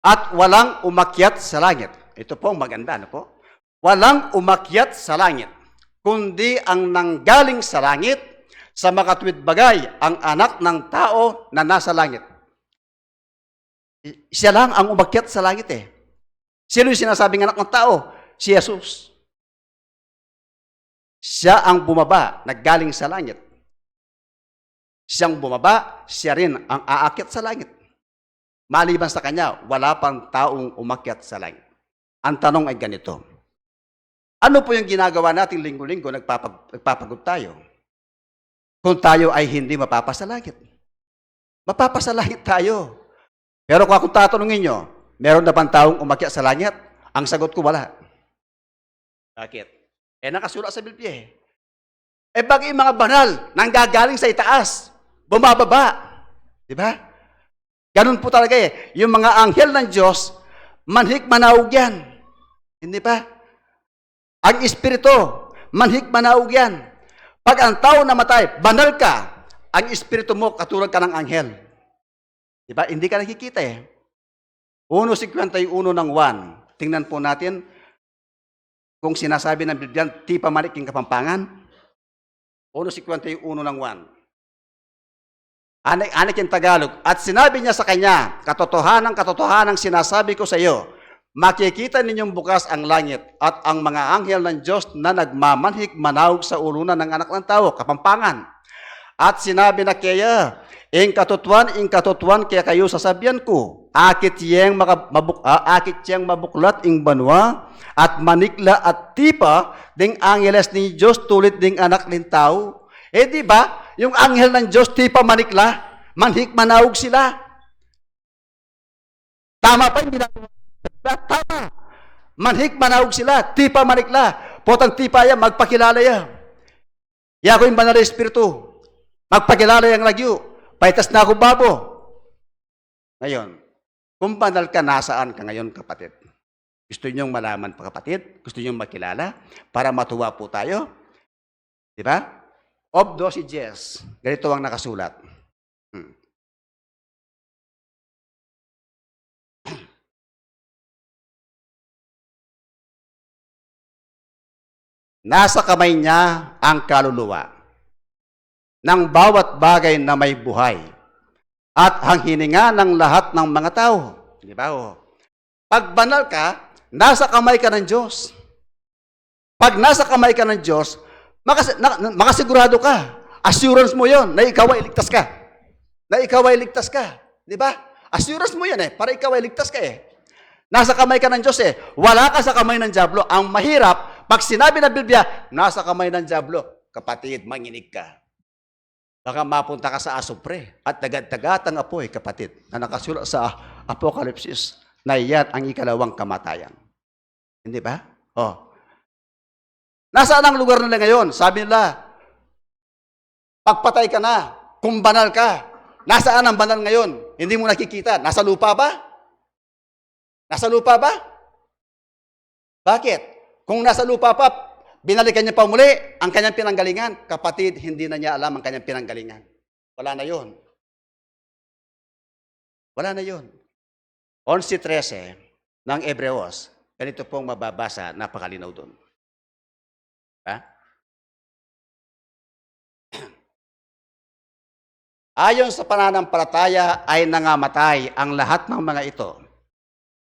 At walang umakyat sa langit. Ito po ang maganda, ano po? Walang umakyat sa langit, kundi ang nanggaling sa langit, sa makatuwid bagay, ang Anak ng Tao na nasa langit. I-, siya lang ang umakyat sa langit eh. Sino yung sinasabing anak ng tao? Si Jesus. Siya ang bumaba, naggaling sa langit. Siyang bumaba, siya rin ang aakyat sa langit. Maliban sa kanya, wala pang taong umakyat sa langit. Ang tanong ay ganito, ano po yung ginagawa natin linggo-linggo, nagpapag-, nagpapagod tayo? Kung tayo ay hindi mapapasalangit. Mapapasalangit tayo. Pero kung ako tatanungin nyo, meron na bang taong umakyat sa langit? Ang sagot ko, wala. Bakit? Eh, nakasulat sa Biblia eh. Eh, bakit yung mga banal, nanggagaling sa itaas, bumababa? Di ba? Ganun po talaga eh. Yung mga anghel ng Diyos, manhik manaog yan. Hindi ba? Ang espiritu, manhik manaog yan. Pag ang tao namatay, banal ka, ang espiritu mo, katulad ka ng anghel. Di ba? Hindi ka nakikita eh. Uno singkwenta y uno ng Juan. Tingnan po natin kung sinasabi ng Biblia, tipa manik king Kapampangan. Uno singkwenta y uno ng Juan. Ani, ani king Tagalog, at sinabi niya sa kanya, katotohanan, katotohanan sinasabi ko sa iyo, makikita ninyong bukas ang langit at ang mga anghel ng Diyos na nagmamanhik manaog sa ulunan ng Anak ng Tao, Kapampangan. At sinabi na keya, ing katutuan, ing katutuan kekayu sasabian ku, akit yeng maka-, mabuk-, ah, akit yeng mabuklat ing banua, at manikla at tipa, ding angeles ning Dios tulid ding Anak ning Tau. Eh, di ba? Yung anghel ng Diyos, tipa manikla, manhik manaog sila. Tama pa yung ginagawa. Tama. Manhik manaog sila, tipa manikla. Potang tipa ya, magpakilala ya. Yaku ing Banal a Espiritu. Magpakilala yang lagyu. Paitas na ku babo. Ngayon, kung banal ka, nasaan ka ngayon, kapatid? Gusto niyong malaman pa, kapatid? Gusto niyong makilala? Para matuwa po tayo? Di ba? Ob dose diez, ganito ang nakasulat. Hmm. Nasa kamay niya ang kaluluwa ng bawat bagay na may buhay at ang hininga ng lahat ng mga tao. Di ba? O. Pag banal ka, nasa kamay ka ng Diyos. Pag nasa kamay ka ng Diyos, makas-, na, na, makasigurado ka. Assurance mo yon na ikaw ay ligtas ka. Na ikaw ay ligtas ka. Di ba? Assurance mo yan eh, para ikaw ay ligtas ka eh. Nasa kamay ka ng Diyos eh. Wala ka sa kamay ng Diablo. Ang mahirap, pag sinabi ng Biblia, nasa kamay ng Diablo, kapatid, manginig ka. Baka mapunta ka sa asupre at dagat-dagatang apoy, kapatid, na nakasulat sa Apokalipsis na iyan ang ikalawang kamatayan. Hindi ba? Oh. Nasaan ang lugar nila ngayon? Sabi nila, pagpatay ka na, kung banal ka, nasaan ang banal ngayon? Hindi mo nakikita. Nasa lupa ba? Nasa lupa ba? Bakit? Kung nasa lupa pa, binalikan niya pa muli ang kanyang pinanggalingan. Kapatid, hindi na niya alam ang kanyang pinanggalingan. Wala na yun. Wala na yun. Onse trese ng Hebreos, ganito pong mababasa, napakalinaw dun. Ha? Ayon sa pananampalataya ay nangamatay ang lahat ng mga ito,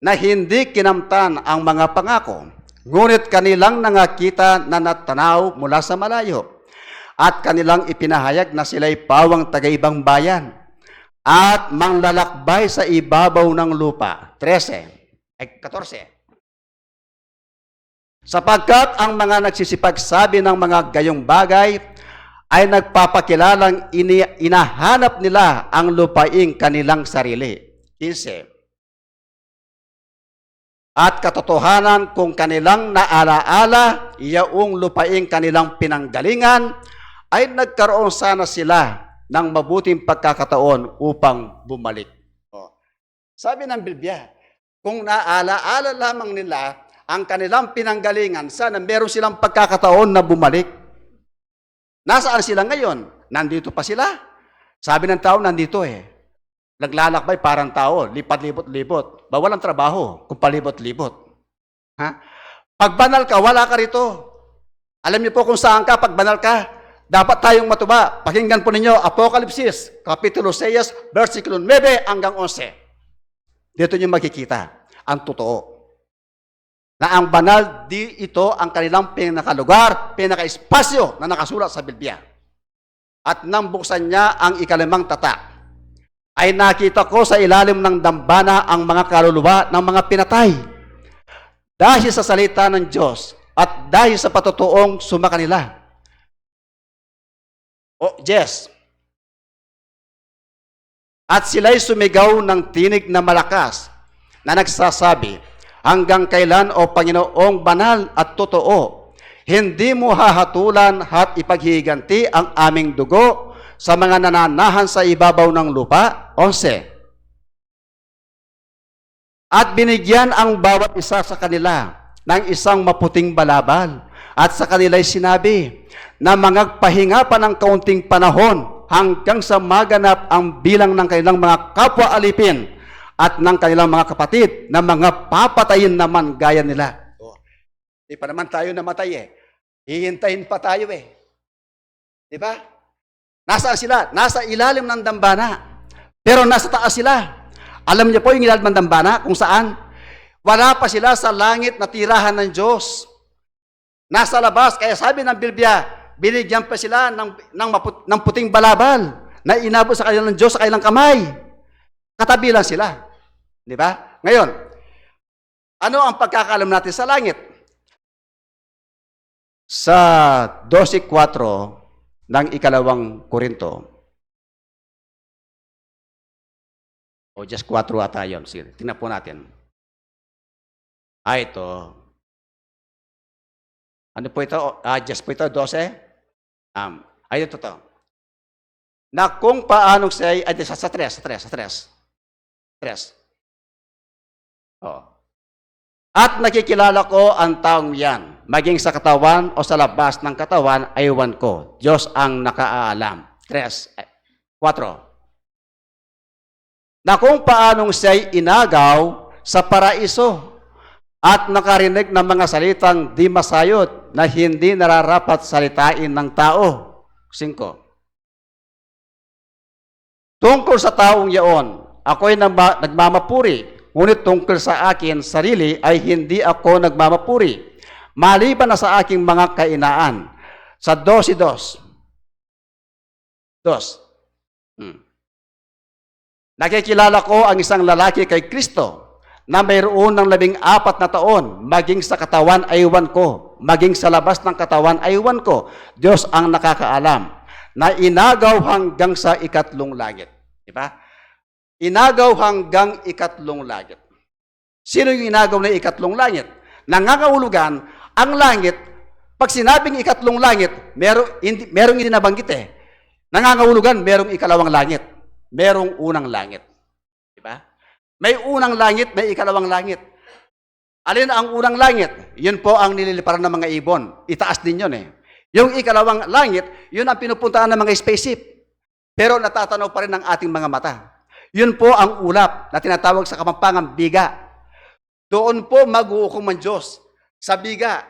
na hindi kinamtan ang mga pangako, ngunit kanilang nangakita na natanaw mula sa malayo, at kanilang ipinahayag na sila'y pawang taga-ibang bayan at manglalakbay sa ibabaw ng lupa. Trese, ay, katorse. Sapagkat ang mga nagsisipagsabi ng mga gayong bagay ay nagpapakilalang ini-, inahanap nila ang lupaing kanilang sarili. Kinse. At katotohanan, kung kanilang naala-ala yaung lupaing kanilang pinanggalingan, ay nagkaroon sana sila ng mabuting pagkakataon upang bumalik. O, sabi ng Biblia, kung naala-ala lamang nila ang kanilang pinanggalingan, sana meron silang pagkakataon na bumalik. Nasaan sila ngayon? Nandito pa sila. Sabi ng tao, nandito eh. Naglalakbay parang tao, lipat-libot-libot. Ba, walang trabaho kung palibot-libot. Ha? Pag banal ka, wala ka rito. Alam niyo po kung saan ka, pag banal ka. Dapat tayong matuba. Pakinggan po ninyo, Apokalipsis, Kapitulo sais, bersikulo nuebe hanggang onse. Dito niyo makikita ang totoo. Na ang banal, di ito ang kanilang pinakalugar, pinakaespasyo na nakasulat sa Biblia. At nang buksan niya ang ikalimang tatak, ay nakita ko sa ilalim ng dambana ang mga kaluluwa ng mga pinatay dahil sa salita ng Diyos at dahil sa patutuong sumakanila. O, yes. At sila'y sumigaw ng tinig na malakas na nagsasabi, "Hanggang kailan, O Panginoong banal at totoo? Hindi mo hahatulan at ipaghihiganti ang aming dugo sa mga nananahan sa ibabaw ng lupa?" Onse. At binigyan ang bawat isa sa kanila ng isang maputing balabal. At sa kanila'y sinabi na mangagpahinga pa ng kaunting panahon hanggang sa maganap ang bilang ng kanilang mga kapwa alipin at ng kanilang mga kapatid na mga papatayin naman gaya nila. O, di pa naman tayo namatay eh. Hihintayin pa tayo eh. Di ba? Nasaan sila? Nasa ilalim ng dambana. Pero nasa taas sila. Alam niyo po yung ilalim ng dambana kung saan? Wala pa sila sa langit na tirahan ng Diyos. Nasa labas. Kaya sabi ng Biblia, binigyan pa sila ng, ng, maput-, ng puting balabal na inabot sa kanila ng Diyos sa kanilang kamay. Katabi lang sila. Di ba? Ngayon, ano ang pagkakaalam natin sa langit? Sa dose kwatro ng ikalawang Korinto, o diyes kwatro ata yun. Sige, tingnan po natin. Ah, ito. Ano po ito? O, ah, diyes po ito, dose? Um, ay, ito to. Na kung paanong siya'y, ay, di, sa, sa tres, sa tres, sa tres. Tres. O. At nakikilala ko ang taong yan, maging sa katawan o sa labas ng katawan, aywan ko. Diyos ang nakaalam. Tres, eh, kwatro. Na kung paanong siya'y inagaw sa paraiso at nakarinig ng mga salitang di masayod na hindi nararapat salitain ng tao. Singko. Tungkol sa taong yaon, ako'y nagma-, nagmamapuri, ngunit tungkol sa akin sarili ay hindi ako nagmamapuri, maliban na sa aking mga kainaan. Sa dose dos. Dos. Hmm. Nakikilala ko ang isang lalaki kay Kristo na mayroon ng labing apat na taon, maging sa katawan aywan ko, maging sa labas ng katawan aywan ko, Diyos ang nakakaalam, na inagaw hanggang sa ikatlong langit. Di ba? Inagaw hanggang ikatlong langit. Sino yung inagaw na ikatlong langit? Nangangahulugan, ang langit, pag sinabing ikatlong langit, merong, hindi, merong hindi nabanggit eh. Nangangahulugan, merong ikalawang langit. Merong unang langit. Di ba? May unang langit, may ikalawang langit. Alin ang unang langit? Yun po ang nililiparan ng mga ibon. Itaas din yun eh. Yung ikalawang langit, yun ang pinupuntahan ng mga spaceship. Pero natatanaw pa rin ng ating mga mata. Yun po ang ulap na tinatawag sa Kapampangan biga. Doon po maghuhukom ang Diyos sa biga.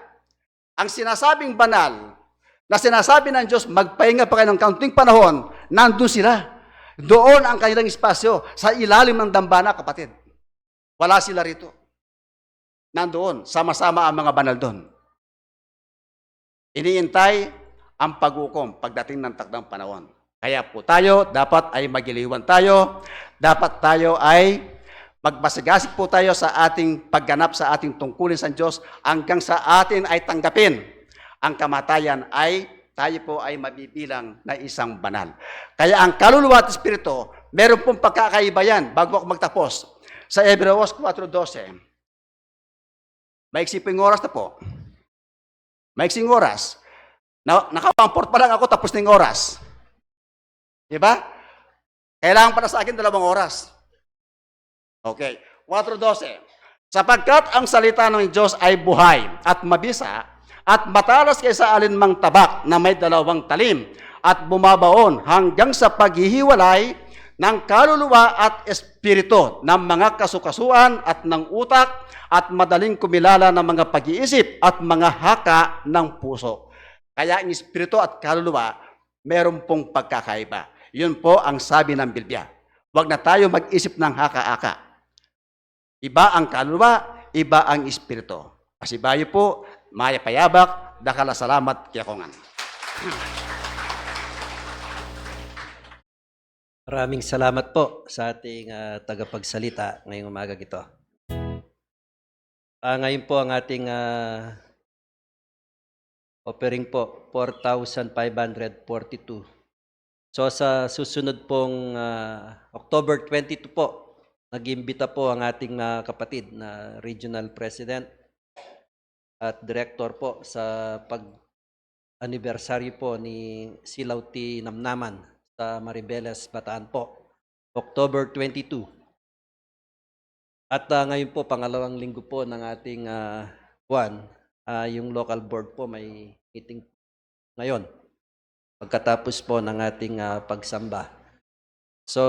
Ang sinasabing banal, na sinasabi ng Diyos, "Magpahinga pa kayo ng kaunting panahon," nandun sila. Doon ang kanilang espasyo, sa ilalim ng dambana, kapatid. Wala sila rito. Nandoon, sama-sama ang mga banal doon. Iniintay ang paghukom pagdating ng takdang panahon. Kaya po tayo, dapat ay magiliwan tayo, dapat tayo ay magmasigasig po tayo sa ating pagganap sa ating tungkulin sa Diyos hanggang sa atin ay tanggapin ang kamatayan ay tayo po ay mabibilang na isang banal. Kaya ang kaluluwa at espiritu, meron pong pagkakaiba yan bago ako magtapos. Sa Hebreos four twelve, maiksi po yung oras na po. Maiksing oras. Na, naka-one-fourth pa lang ako, tapos na yung oras. Di ba? Kailangan pala sa akin dalawang oras. Okay. Four twelve. Sapagkat ang salita ng Diyos ay buhay at mabisa at matalas kaysa alinmang tabak na may dalawang talim at bumabaon hanggang sa paghihiwalay ng kaluluwa at espiritu, ng mga kasukasuan at ng utak, at madaling kumilala ng mga pag-iisip at mga haka ng puso. Kaya ang espiritu at kaluluwa, meron pong pagkakaiba. Yun po ang sabi ng Biblia. Huwag na tayo mag-isip ng haka-haka. Iba ang kaluluwa, iba ang espiritu. Pasibayu po, mayap a yabak, dakal a salamat kekongan. Maraming salamat po sa ating, ah, tagapagsalita ngayong umaga ito. Ah, ngayon po ang ating, ah, offering po, four thousand five hundred forty-two. So, sa susunod pong, ah, October twenty-two po, nag-imbita po ang ating mga kapatid na regional president at director po sa pag-anibersaryo po ni Silaw T. Namnaman sa Maribeles, Bataan po, October twenty-two. At, ah, ngayon po, pangalawang linggo po ng ating, ah, buwan, ah, yung local board po may meeting ngayon pagkatapos po ng ating, ah, pagsamba. So,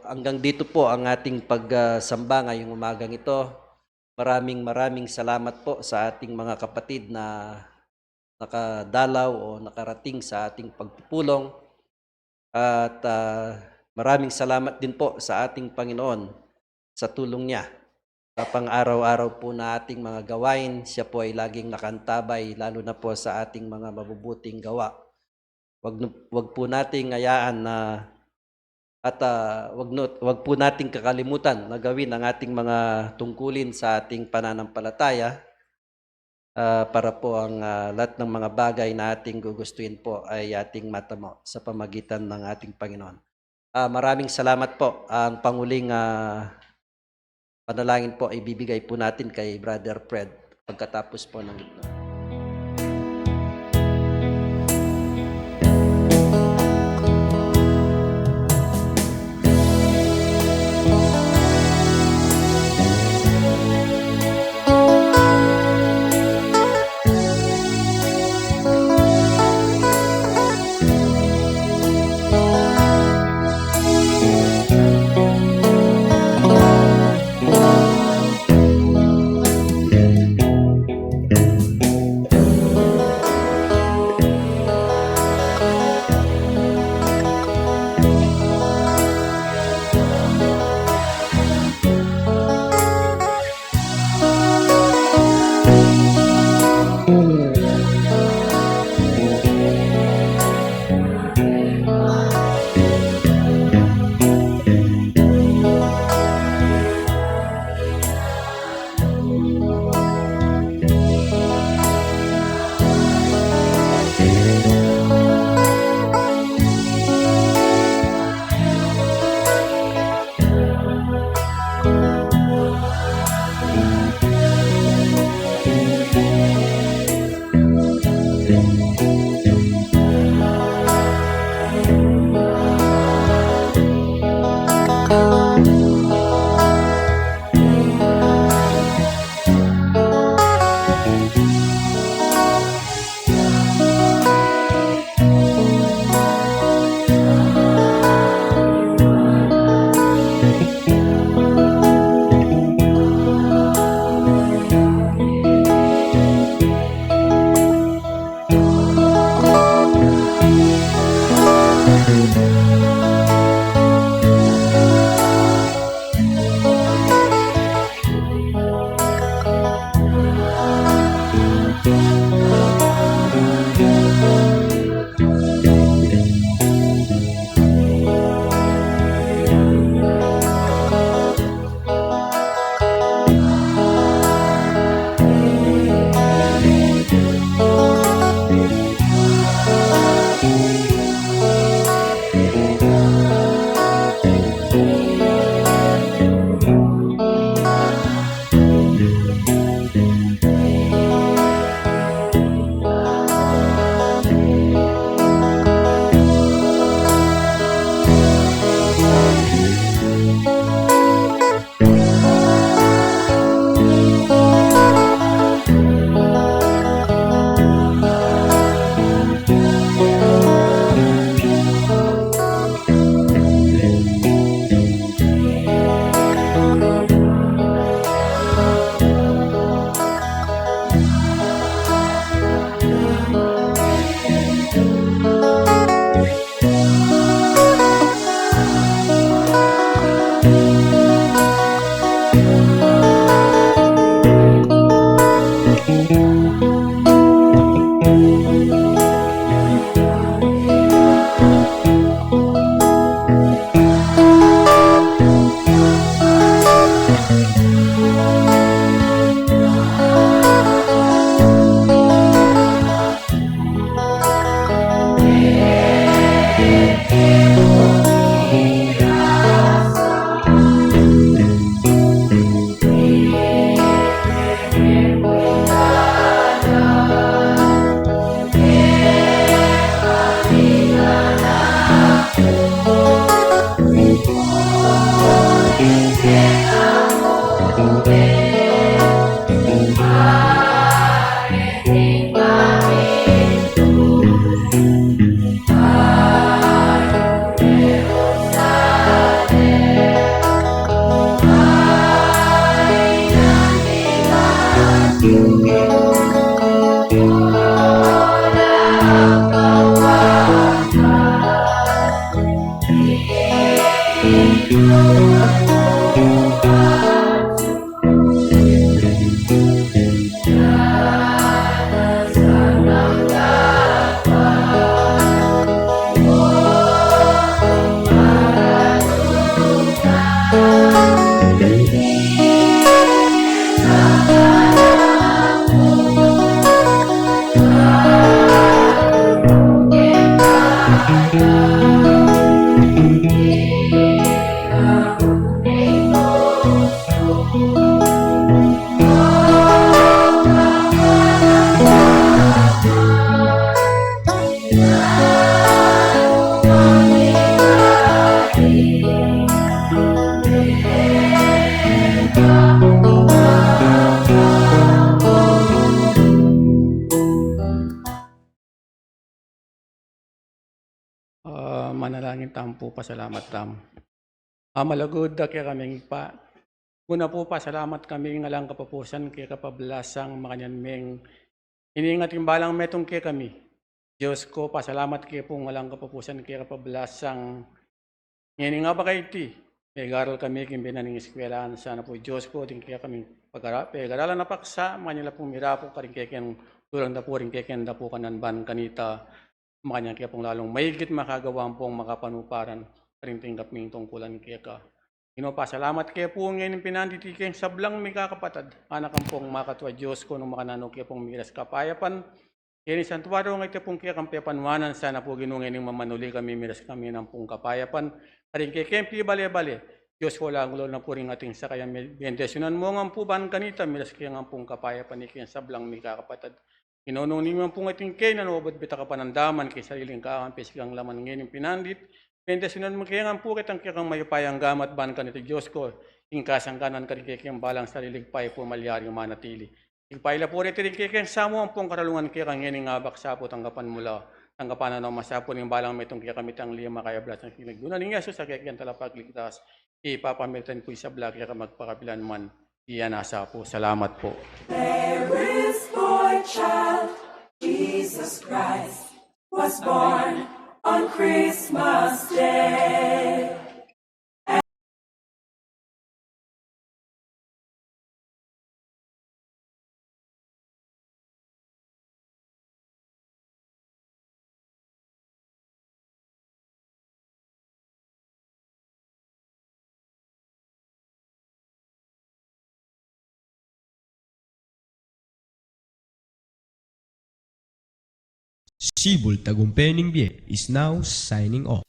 hanggang dito po ang ating pagsamba ngayong umagang ito. Maraming, maraming salamat po sa ating mga kapatid na nakadalaw o nakarating sa ating pagpupulong. At, ah, maraming salamat din po sa ating Panginoon sa tulong niya sa pang-araw-araw po na ating mga gawain. Siya po ay laging nakantabay, lalo na po sa ating mga mabubuting gawa. Wag nu-, wag po nating hayaan na, at, ah, wag nu-, wag po nating kakalimutan na gawin ang ating mga tungkulin sa ating pananampalataya, ah, para po ang, ah, lahat ng mga bagay na ating gugustuhin po ay ating matamo sa pamagitan ng ating Panginoon. Ah, maraming salamat po. Ang panguling, ah, panalangin po, ibibigay po natin kay Brother Fred pagkatapos po ng himno. Ah, manalangin tamu pu, pasalamat tamu. Ah, malugud a kekaming Ibpa, una pu, pasalamat kami ngan alang kapupusan keka pablasang makanyan meng iningat ing balang metung kekami. Dios ku, pasalamat ke pu ngan alang kapupusan keka pablasang ngening abak a iti, megaral kami king bie ning eskwelahan. Sana pu, Dios ku, ding kekaming pagara-, pegaralan a paksa, makanyan la pung mirapu karing kekeng tulang da pu, ring kekeng dapukan, ban kanita makanyan ke pung lalung maigit makagawa ampong makapanuparan karing tinggap ming tungkulan keka. Ginu, pasalamat ke pu ngening pinandit iti keng sablang mikakapatad. Anak ampong makatua, Dios ku, nung makananu ke pung miras kapayapan keni santuario, ngeni pu keka papanuanan. Sana pu, Ginu, ngening mamanuli kami, miras kami nang pung kapayapan karing kekeng pibale-bale. Dios ku, lalu na pu ring ating sakayan, bendisyunan mu ngan pu ban kanita, miras ke ngan pung kapayapan ing keng sablang mikakapatad. Ginu, nung ning man pu ating keni, nanu, obat bita kapanandaman king sariling kakampisikang laman ngening pinandit, bendisyunan mu ke ngan pu ketang kekang mayupayang gamat ban kanita, Dios ku, ing kasangkanan karing kekeng balang sariling paipu malyari manatili. Ipailapu reti ring kekeng samu ampong karalungan keka ngening abak, sa pu tanggapan mu la, tanggapan na no man sa pu ring balang metung kekami, tanggapan mu la king ablas ning Ginu nang Jesus a kekeng Talapagligtas, ipapamilatan pu ing sabla keka magpakapilan man. Iya na sa pu. Salamat pu. There is boy child, Jesus Christ, was born on Christmas Day. Sibul Tagumpe ning Bie is now signing off.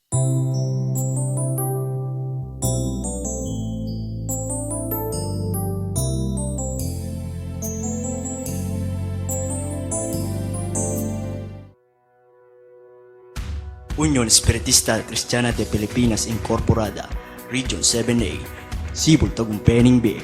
Union Espiritista Cristiana de Pilipinas Incorporada, Region seven A, Sibul Tagumpe ning Bie.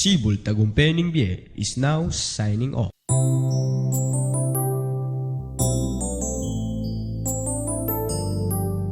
Sibul Tagumpe ning Bie is now signing off.